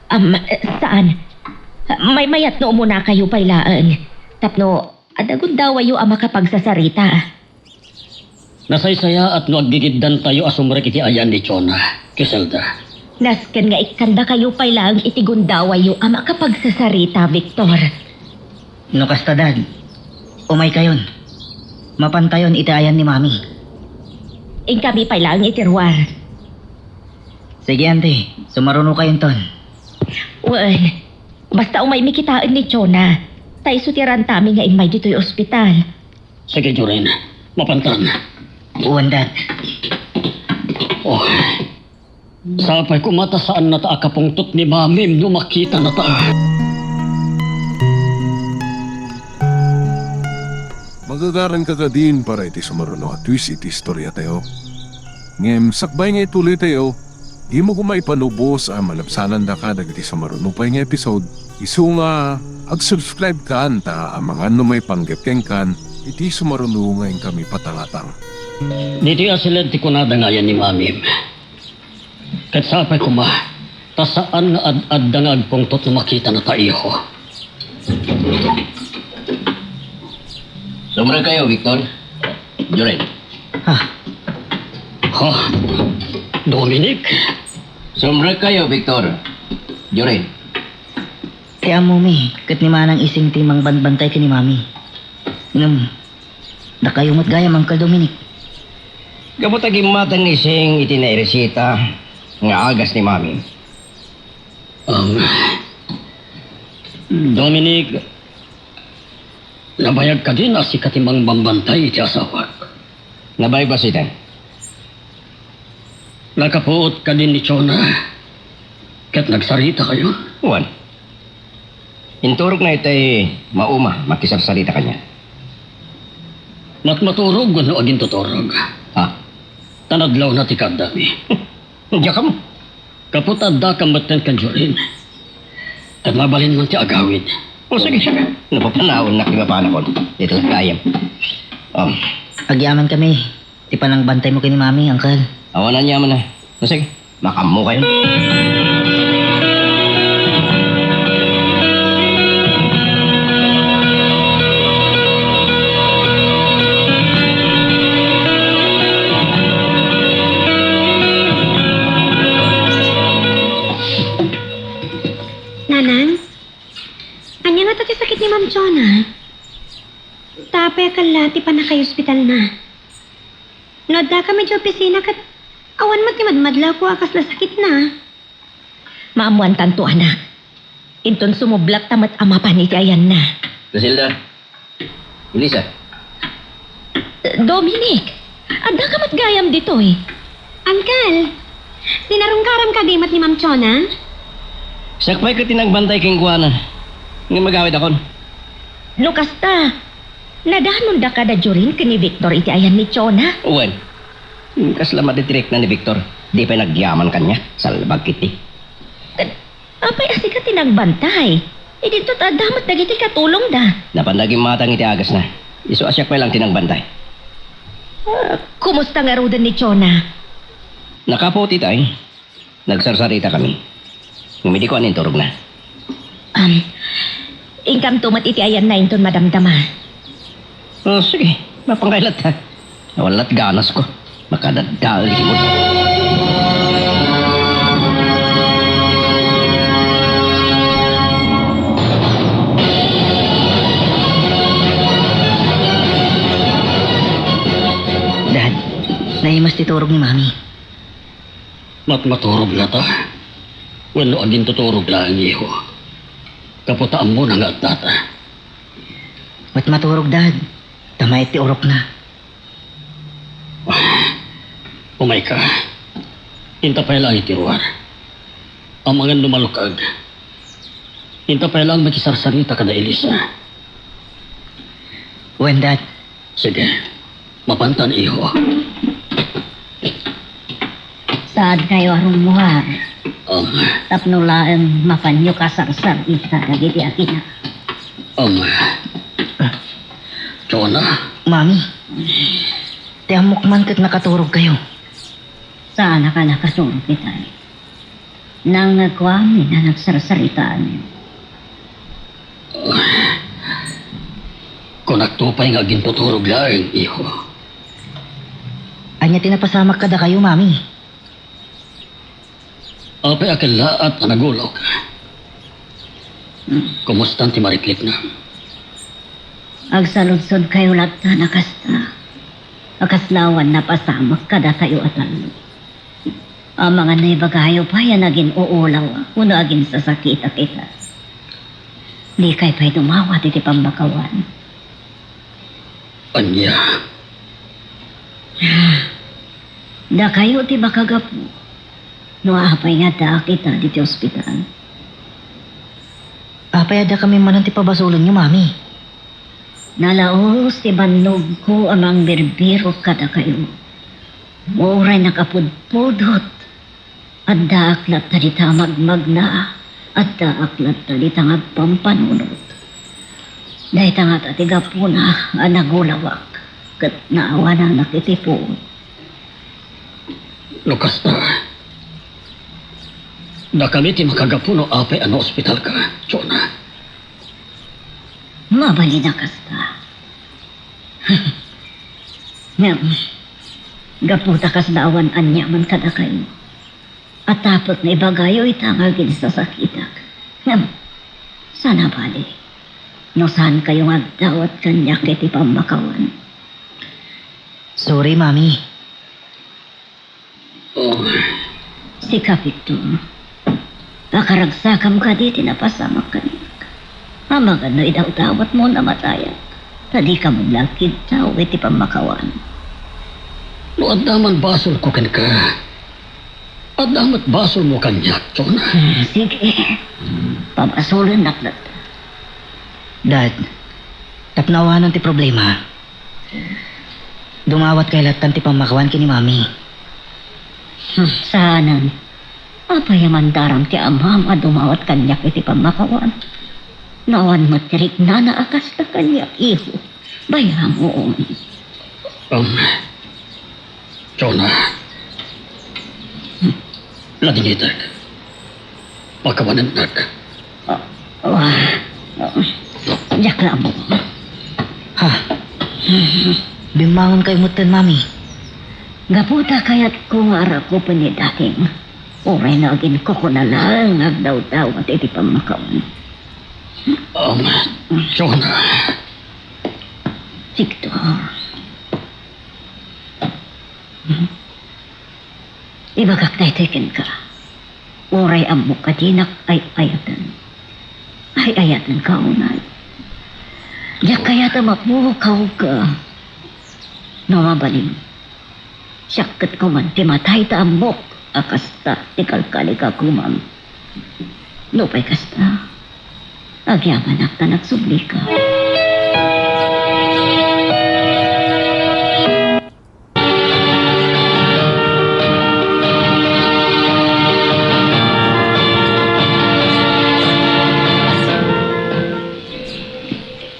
Am, eh, saan? Maymayat no umunakayo pay laeng. Tapno adda gundawayyo a makapagsasarita. Nasaysayaat no aggigiddantayo a sumrek iti ayan ni Jonah, Criselda. Nasken nga ikkandakayo pay laeng iti gundawayyo a makapagsasarita, Victor. No kasta, Dad, umaykayon. Mapantayon iti ayan ni Mami. Inkami pay laeng iti ruar. Sige, Auntie. Sumarunokayonton. Wen, basta umaymi kitaen ni Jonah. Ta isu ti rantami nga immay ditoy ospital. Sige, Jorin. Mapantan. Wen, Dad. Oh. Sapay koma ta saannata a kapungtot ni Mamim no makitanata. Magagaranka kadin para iti sumaruno a twist iti istoriatayo. Ngem sakbay nga ituloytayo, dimo koma ipanubos a malabsanandaka dagiti sumaruno pay nga episode, isu nga ag-subscribe kan ta amangan no maipanggep kenkan iti sumaruno nga inkami patangatang. Ditoy a siled ti kunada nga ayan ni Mamim. Ket sapay koma, ta saan nga ad-adda nga agpungtot no makitanata, iho. Sumrek kayo, Victor. Jorin. Ha? Ha? Dominic? Sumrek kayo, Victor. Jorin. Ti ammomi, ket ni Manang Ising ti mangbanbantay ken ni Mami. Ngem, dakayo met gayam, Uncle Dominic. Gapu ta gimmatang ni Ising iti naireseta nga agas ni Mami. Um, Dominic, nabayag kadin a sika ti mangbambantay iti asawak? Nabayag basiten. Nakapuot kadin ni Jonah, ket nagsarita kayo? Wen. Inturogna itay mauma makisarsarita kaniak. Matmaturog wenno agintuturog? Ha? Ta nadlawna ti kaaddami. Diak ammo. Gapu ta addakam metten ken Jorin. Ket mabalin man ti agawid. O, sige. Napapanawannak ti mapanakon. Dita la gayam. O. Agyamankami ti panangbantaymo ken ni Mami, Uncle. Awan aniamanna. O, sige. Makaammokayon. Nanang, ania ngata ti sakit ni Ma'am Chona? Ta apay a kalla ti pannakayospitalna? No addakami idiay opisina ket awan met ti madmadlaw a kasla sakitna. Maammoantanto, anak. Inton sumublatta met a mapan iti ayanna. Griselda. Elisa. Dominic, addaka met gayam ditoy. Uncle, sinarungkaram kadi met ni Ma'am Chona? Siak pay ket ti nagbantay kenkuana. Ngem agawidakon. No kasta, nadanondaka da Jorin ken ni Victor iti ayan ni Chona? Wen. Kasla maditrikna ni Victor, di pay nagyaman kaniak, salbag ketdi. Apay a sika ti nagbantay? Idinto ta adda met dagiti katulongda. Napanda gimmatang iti agasna. Isu a siak pay laeng ti nagbantay. Ah, kumusta ngaruden ni Chona? Nakaputi tay. Nagsarsaritakami. Ngem idi ko aninturogna. Am, inkamto met iti ayanna inton madamdama. O, sige. Mapankay latta. Awan lat ganasko. Makadadalimod. Dad, naimas ti turog ni Mami. Matmaturog ngata? Wenno agintuturog laeng, iho? Gapu ta ammona nga addata. Matmaturog, Dad. Ta mayat ti urokna. Umayka. Inta pay laeng iti ruar. Amangan no malukag. Inta pay laeng makisarsarita kada Elisa. Wen, Dad. Sige. Mapantan, iho. Saankayo a rummuar. Um. Tapno laeng mapanyo kasarsarita dagiti agina. Um. Chona. Mami. Ti ammok man ket nakaturogkayo. Saanka nakaturog itay. Nangngegko amin a nagsarsaritaanyo. Kunakto pay nga agintuturog laeng, iho. Ania ti napasamak kadakayo, Mami? Apay a kellaat a nagulawka? Kumustan ti mariklikna? Agsaludsodkayo latta a kasta. A kasla awan napasamak kadakayo a tallo. Amangan no ibagayo pay a nagin-uulaw wenno aginsasakitak ita. Dikay pay dumawat iti pammakawan. Ania? Dakayo ti makagapu no apay nga addaak ita ditoy ospital. Apay addakami manen ti pabasolenyo, Mami? Nalaus ti bannogko a mangbirbirok kadakayo. Uray nakapudpudot, addaak latta dita a magmagna, addaak latta dita nga agpampanunot. Dayta ngata ti gapuna a nagulawak ket naawananak iti puot. No kasta, dakami ti makagapu no apay a naospitalka, Chona. Mabalin a kasta. Ngem, gapu ta kasla awan aniaman kadakayo, a tapek nga ibagayo ita nga aginsasakitak. Ngem, saan a bale no saankayo nga agdawat kaniak iti pammakawan. Sorry, Mami. Oh. Sika, Victor, pakaragsakam kadi ti napasamak kaniak. Amangan no idawdawatmo a namatayak, ta dika met la agkiddaw iti pammakawan. No adda man basolko kenka, adda met basolmo kaniak, Chona. Hmm, sige. Pabasolennak latta. Dad, tapno awanan ti problema, Dumawatkay lattan ti pammakawan ken ni Mami. Hmm, saanen. Apay a mandaram ti amam a dumawat kaniak iti pammakawan? No awan met ti riknana a kasta kaniak, iho. Bayamoon. Um, Jonah. Ladingitek. Pakawanennak. Ah, ah, ah, diak la ammo. Ha? Bimmangonkayo metten, Mami. Gapu ta kayatko nga arakupen ni Daddy. Uray no aginkukuna laeng nga agdawdawat iti pammakawan. Um, Jonah. Victor. Ibagak daytoy kenka. Uray ammok a dinak ay-ayaten. Ay-ayatenka unay. Diak kayat a mapukawka. No mabalin, siak ket koman ti matay ta ammok a kasta ti kalkali ka koman. Nupay kasta, agyamanak ta nagsublika.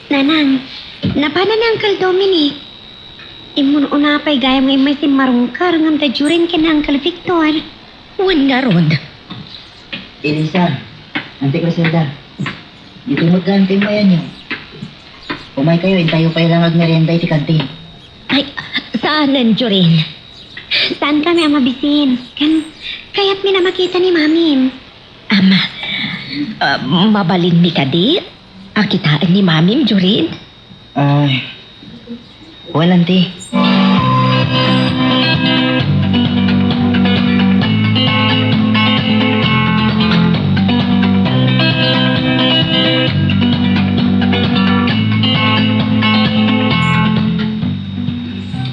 Nanang, napanan ni Uncle Dominic? Immun-una pay gayam nga immay simmarungkar ngem da Jorin ken Uncle Victor. Wen ngarud. Elisa, Auntie Criselda, ditoy met gayam ti immayanyo. Umaykayo, intayo pay la nga agmerienda iti kantin. Ay, saanen, Jorin. Saankami a mabisin. Ken, kayatmin a makita ni Mamim. Ama, ah, mabalinmi kadi a kitaen ni Mamim, Jorin? Ay, wen, Auntie.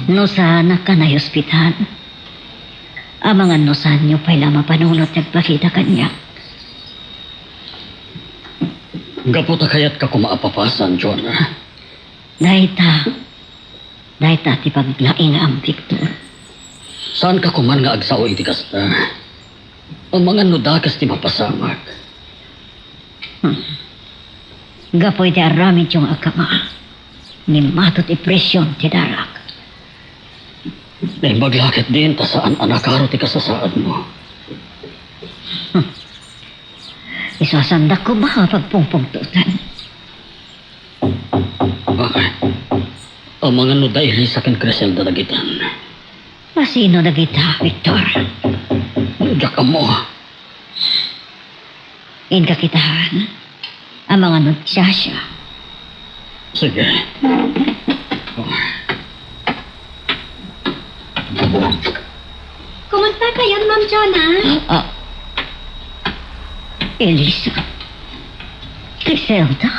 No saanak a naiospital, amangan no saanyo pay la mapanunot ti agpakita kaniak. Gapu ta kayatka koma a papasan, Jonah. Dayta, dayta ti paglaingam, Victor. Saanka koman nga agsao iti kasta? Amangan no dakes ti mapasamak. Hmm. Gapu iti aramidyo nga agkama, nimmato ti presion ti darak. Naimbag la ketdin ta saan a nakaro ti kasasaadmo. Hmm. Isu a saandak koma a pagpungpungtotan. Bakit? Amangan no da Elisa ken Criselda dagitan. Asino dagita, Victor? Diak ammo. Inka kitaen. Amangan no siasio. Sige. Kumusta kayon, Ma'am Jonah? Ah, Elisa. Criselda.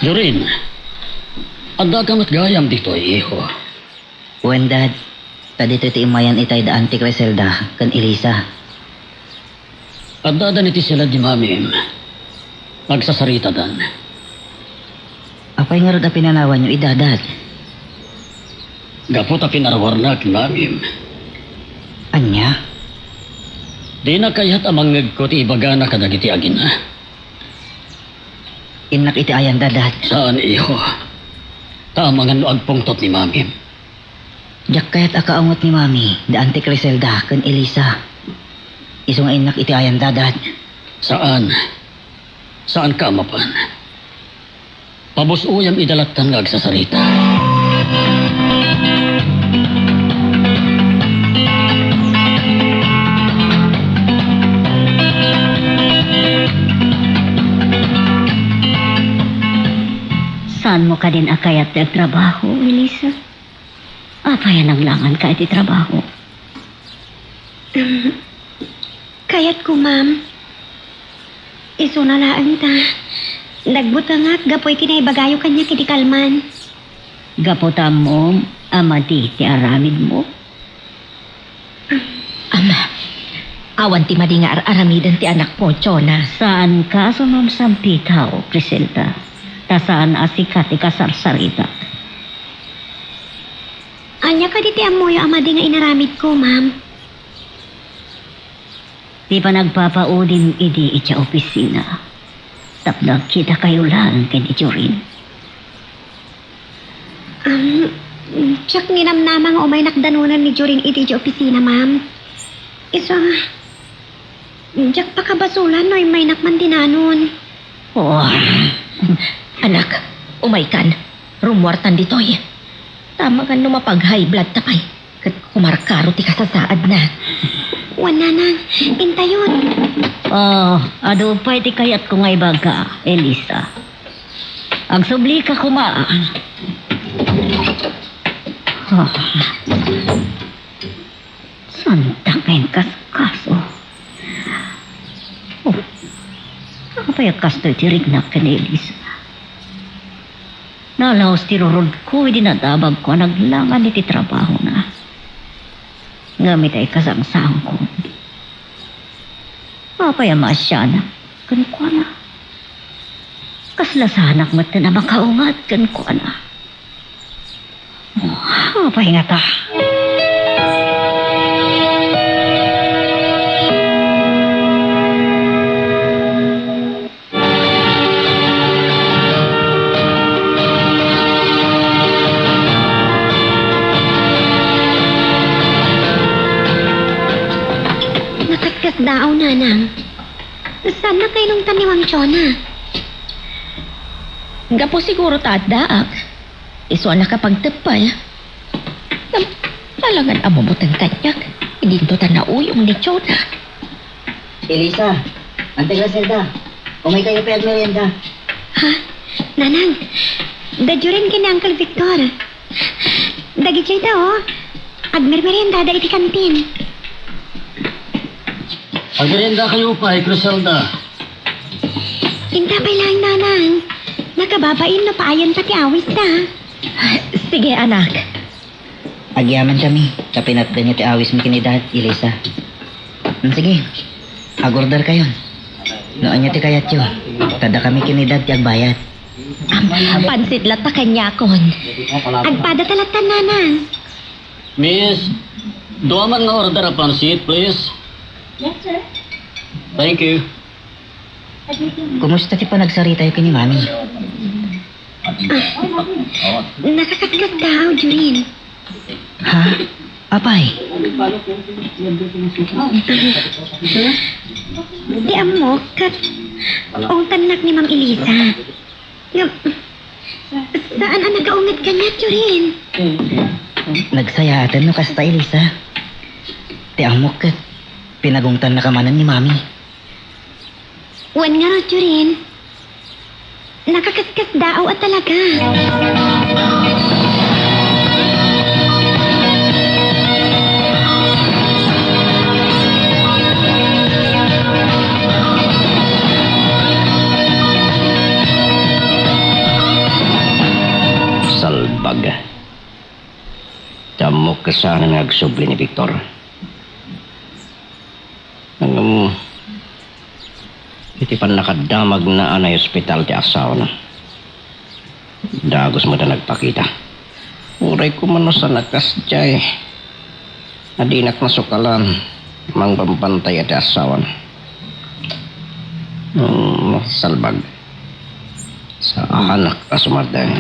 Jorin, addaka met gayam ditoy, iho. Wen, Dad, ta ditoy ti immayan itay da Auntie Criselda ken Elisa. Addadan iti silad ni Mamim. Agsasaritadan. Apay ngarud a pinanawanyo ida, Dad? Gapu ta pinaruarnak ni Mamim. Ania? Dina kayat a mangngegko ti ibagana kadagiti agina. Innak iti ayanda, Dad. Saan, iho. Ta amangan no agpungtot ni Mamim. Diak kayat a kaunget ni Mami, da Auntie Criselda ken Elisa. Isu nga innak iti ayanda, Dad. Saan. Saanka a mapan. Pabus-oyam ida lattan nga agsasarita. Saanmo kadin a kayat ti agtrabaho, Elisa? Apay a nanglanganka iti trabaho? Um, kayatko, ma'am. Isuna laeng ta nagbutengak gapu iti naibagayo kaniak idi kalman. Gapu ta ammom a madi ti aramidmo? Ama, awan ti madi nga ar-aramiden ti anakmo, Jonah. Saan kaso, Ma'am Sampitaw, Criselda. Ta saan a sika ti kasarsaritak. Ania kadi ti ammoyo a madi nga inaramidko, ma'am? Ti panagpapaudim idi idiay opisina tapno agkitakayo laeng ken ni Jorin. Um, diak ninamnama nga umaynak danunan ni Jorin idi idiay opisina, ma'am. Isu a, diak pakabasolan no immaynak man dinanon. Oh, anak, umaykan. Rummuartan ditoy. Ta amangan no mapag-high blood ta pay. Ket kumarkaro ti kasasaadna. Wen, nanang, intayon. Oh, adu pay ti kayatko nga ibaga, Elisa. Agsublika koma. Oh. Saan ta nga inkaskaso? Oh. Apay a kastoy ti riknak ken ni Elisa? Nalaos ti rurodko idi nadabagko a naglangan iti trabahona. Ngem itay kasangsaangko. Apay a maasianak kenkuana? Kasla saanak metten a makaunget kenkuana. Oh, apay ngata? Nakatkasdaaw, nanang. Saan nakainungtan ni Ma'am Jonah? Gapu siguro ta addaak. Isu a nakapagteppel. Ngem, alangan a mumuteng kaniak, idinto ta nauyong ni Jonah. Elisa, Auntie Criselda, umaykayo pay agmerienda. Ha? Nanang, da Jorin ken ni Uncle Victor. Dagiti da, oh. Agmermeriendada iti kantin. Agmeriendakayo pay, Criselda. Inta pay laeng, nanang. Nakababain no paayen pay ti awisda. Sige, anak. Agyamankami, ta pinatdengyo ti awismi ken ni Dad, Elisa. Mm, sige, agorderkayon. No ania ti kayatyo, ta dakami ken ni Dad ti agbayad. Am, pansit latta kaniakon. Agpadata latta, nanang. Miss, dua man nga order a pansit, please. Yes, sir. Thank you. Kumusta ti panagsaritayo ken ni Mami? Ah, nakakatkasdaaw, Jorin. Ha? Apay? Ti ammok, ket ungtannak ni Ma'am Elisa. Ngem, saan a nakaunget kaniak, Jorin? Nagsayaaten no kasta, Elisa. Ti ammok ket pinagungtannaka manen ni Mami. Wen ngarud, Jorin, nakakaskasdaaw a talaga. Salbag. Ti ammok ket saanen nga agsubli ni Victor. Ngem, iti pannakaddamagna a naospital ti asawana, dagus met a nagpakita. Uray koma no saan a kasdiay a dinak nasukalan mangbambantay iti asawana. Hmm, salbag. Saanak a sumardeng.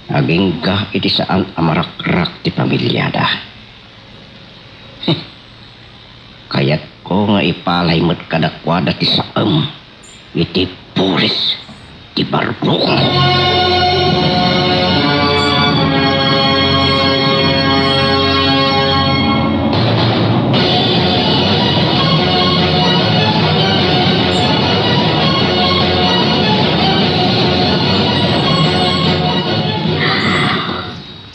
Agingga iti saan a marakrak ti pamiliada. Kayatko nga ipalay met kadakuada ti saem iti buris ti barbukmo.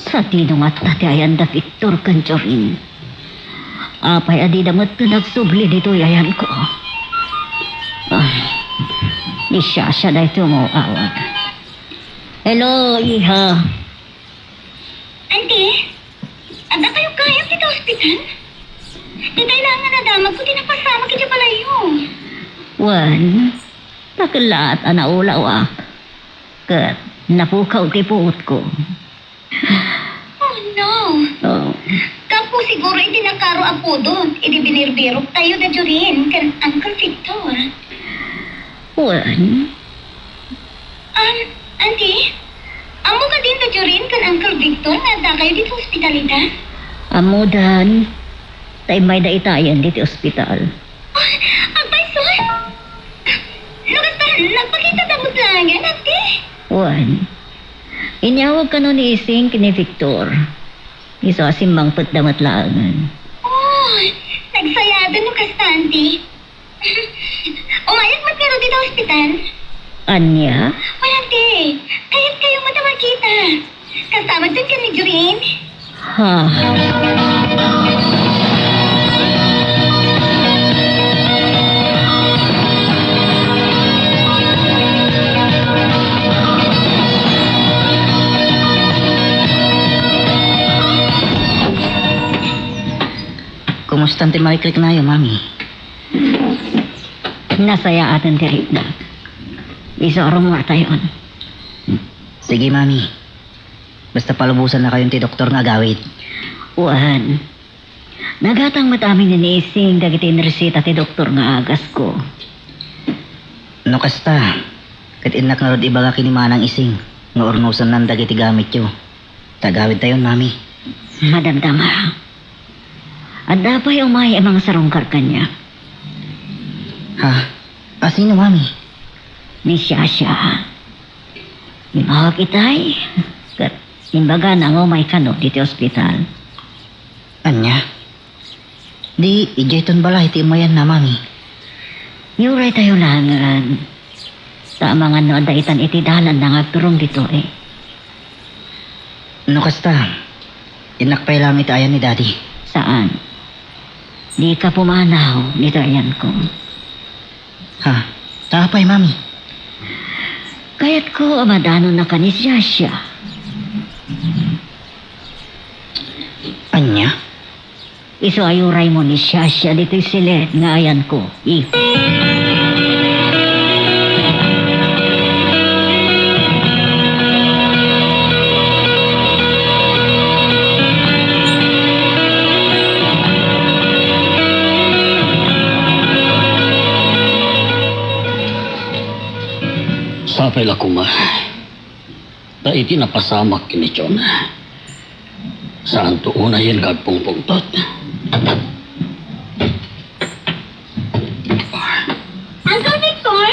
Sadino ngata ti ayan da Victor ken Jorin? Apay a dida met agsubli ditoy ayanko? Ah, ni Shasha daytoy nga awag. Hello, iha. Eh, adda kayo kayat dita ospital? Dita laeng nga nadamagko ti napasamak iti balayyo. Wen, dakkel laat a naulawak. Ket napukaw ti puotko. Oh, no. Oh. Gapu siguro iti nakaro a pudot, iti binirbirok tayo da Jorin ken Uncle Victor. Wen? Um, Auntie, ammo kadin da Jorin ken Uncle Victor nga adda kayo ditoy ospital ita? Ammodan. Ta immayda itayen ditoy ospital. Oh, agpayso? No kasta, nagpakita da met laengen, Auntie? Wen. Inyawag kano ni Ising ken ni Victor. Isu a simmangpetda met laengen. Oh, nagsayaaten no kasta, Auntie. Umayak met ngarud dita ospital. Ania? Wen, Auntie, kayat kayo met a makita. Kasta met ken ni Jorin. Ha? Kumusta ti marikriknayo, Mami? Nasayaaten ti riknak. Isu a rumuartayon. Sige, Mami. Basta palubosannakayon ti doktor nga agawid. Wen. Nagatang met amin ni Ising dagiti inreseta ti doktor nga agasko. No kasta, ket innak ngarud ibaga ken ni Manang Ising nga urnosennan dagiti gamityo. Ta agawidtayon, Mami. Madamdama. Adda pay umay a mangisarungkar kaniak. Ha? A sino, Mami? Ni Shasha. Immawag itay, ket imbagana nga umay kano ditoy ospital. Ania? Di idiayton balay ti immayanna, Mami? Iuraytayo laengen. Ta amangan no adda itan iti dalanna nga agturong ditoy. No kasta, innak pay laeng iti ayan ni Daddy. Saan? Dika pumanaw ditoy ayanko. Ha? Ta apay, Mami? Kayatko a madanonnaka ni Shasha. Ania? Isu a iuraymo ni Shasha ditoy siled nga ayanko, iho. Sapay la koma. Ta iti napasamak ken ni John, saanto unayen nga agpungpungtot. Uncle Victor?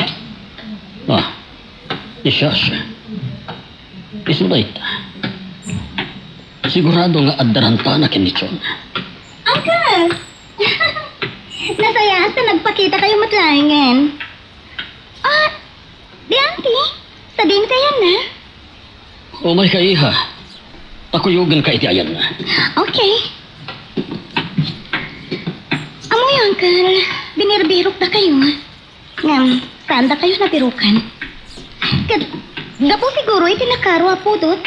Ah, ni Shasha. Isu dayta. Sigurado nga addarantana ken ni John. Uncle! Nasayaat ta nagpakitakayo met laengen. Ah, di, Auntie, sadino ti ayanna? Umayka, iha. Ta kuyogenka iti ayanna. Okay. Ammoyo, Uncle, binirbirokdakayo. Ngem, saandakayo nabirokan. Ket, gapu siguro iti nakaro a pudot,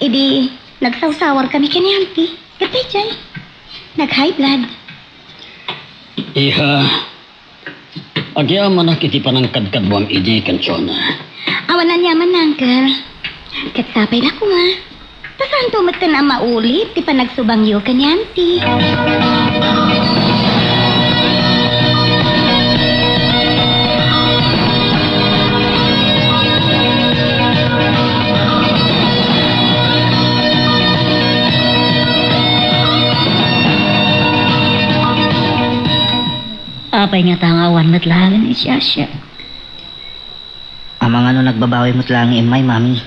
idi nagsawsawarkami ken ni Auntie. Ket daydiay, nag-high blood. Iha, agyamanak iti panangkadkaduam idi ken Jonah. Awan aniaman, Uncle. Ket sapay la koma. Ta saanto metten a maulid ti panagsubangyo ken ni Auntie. Apay ngata nga awan met laeng ni Shasha? Amangan no nagbabawi met laeng nga immay, Mami.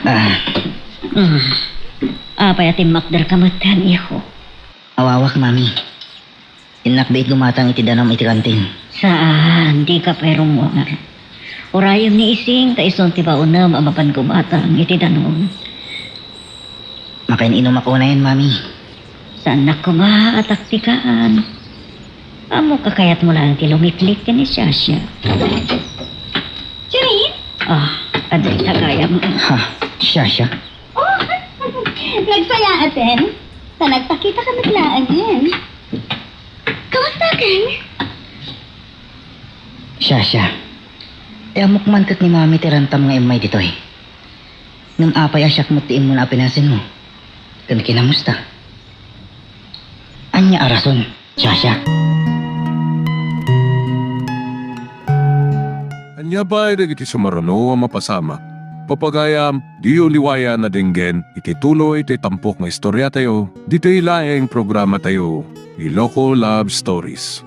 Ah. Mm. Apay a timmakderka metten, iho? Awawak, Mami. Innak biit gumatang iti danum iti kantin. Saan, dika pay rummuar. Urayem ni Ising ta isun ti baonem a mapan gumatang iti danum. Makain-inumak unayen, Mami. Saannak koma a taktikan. Ammoka, kayatmo laeng ti lumiklik ken ni Shasha. Janine? Ah, adda gayam. Ha, Shasha? Oh, nag- Kayaaten, ta nagpakitaka met laengen. Kumusta, Ken? Shasha, ti ammok man ket ni Mami ti rantam nga immay ditoy. Ngem apay a siak met ti immuna a pinasenmo? Ken kinamusta? Ania a rason, Shasha? Ania pay dagiti sumaruno a mapasamak? Papagayam, diyo liwayan a denggen iti tuloy ti tampok nga istoriatayo, ditoy laeng programatayo, Iloko Love Stories.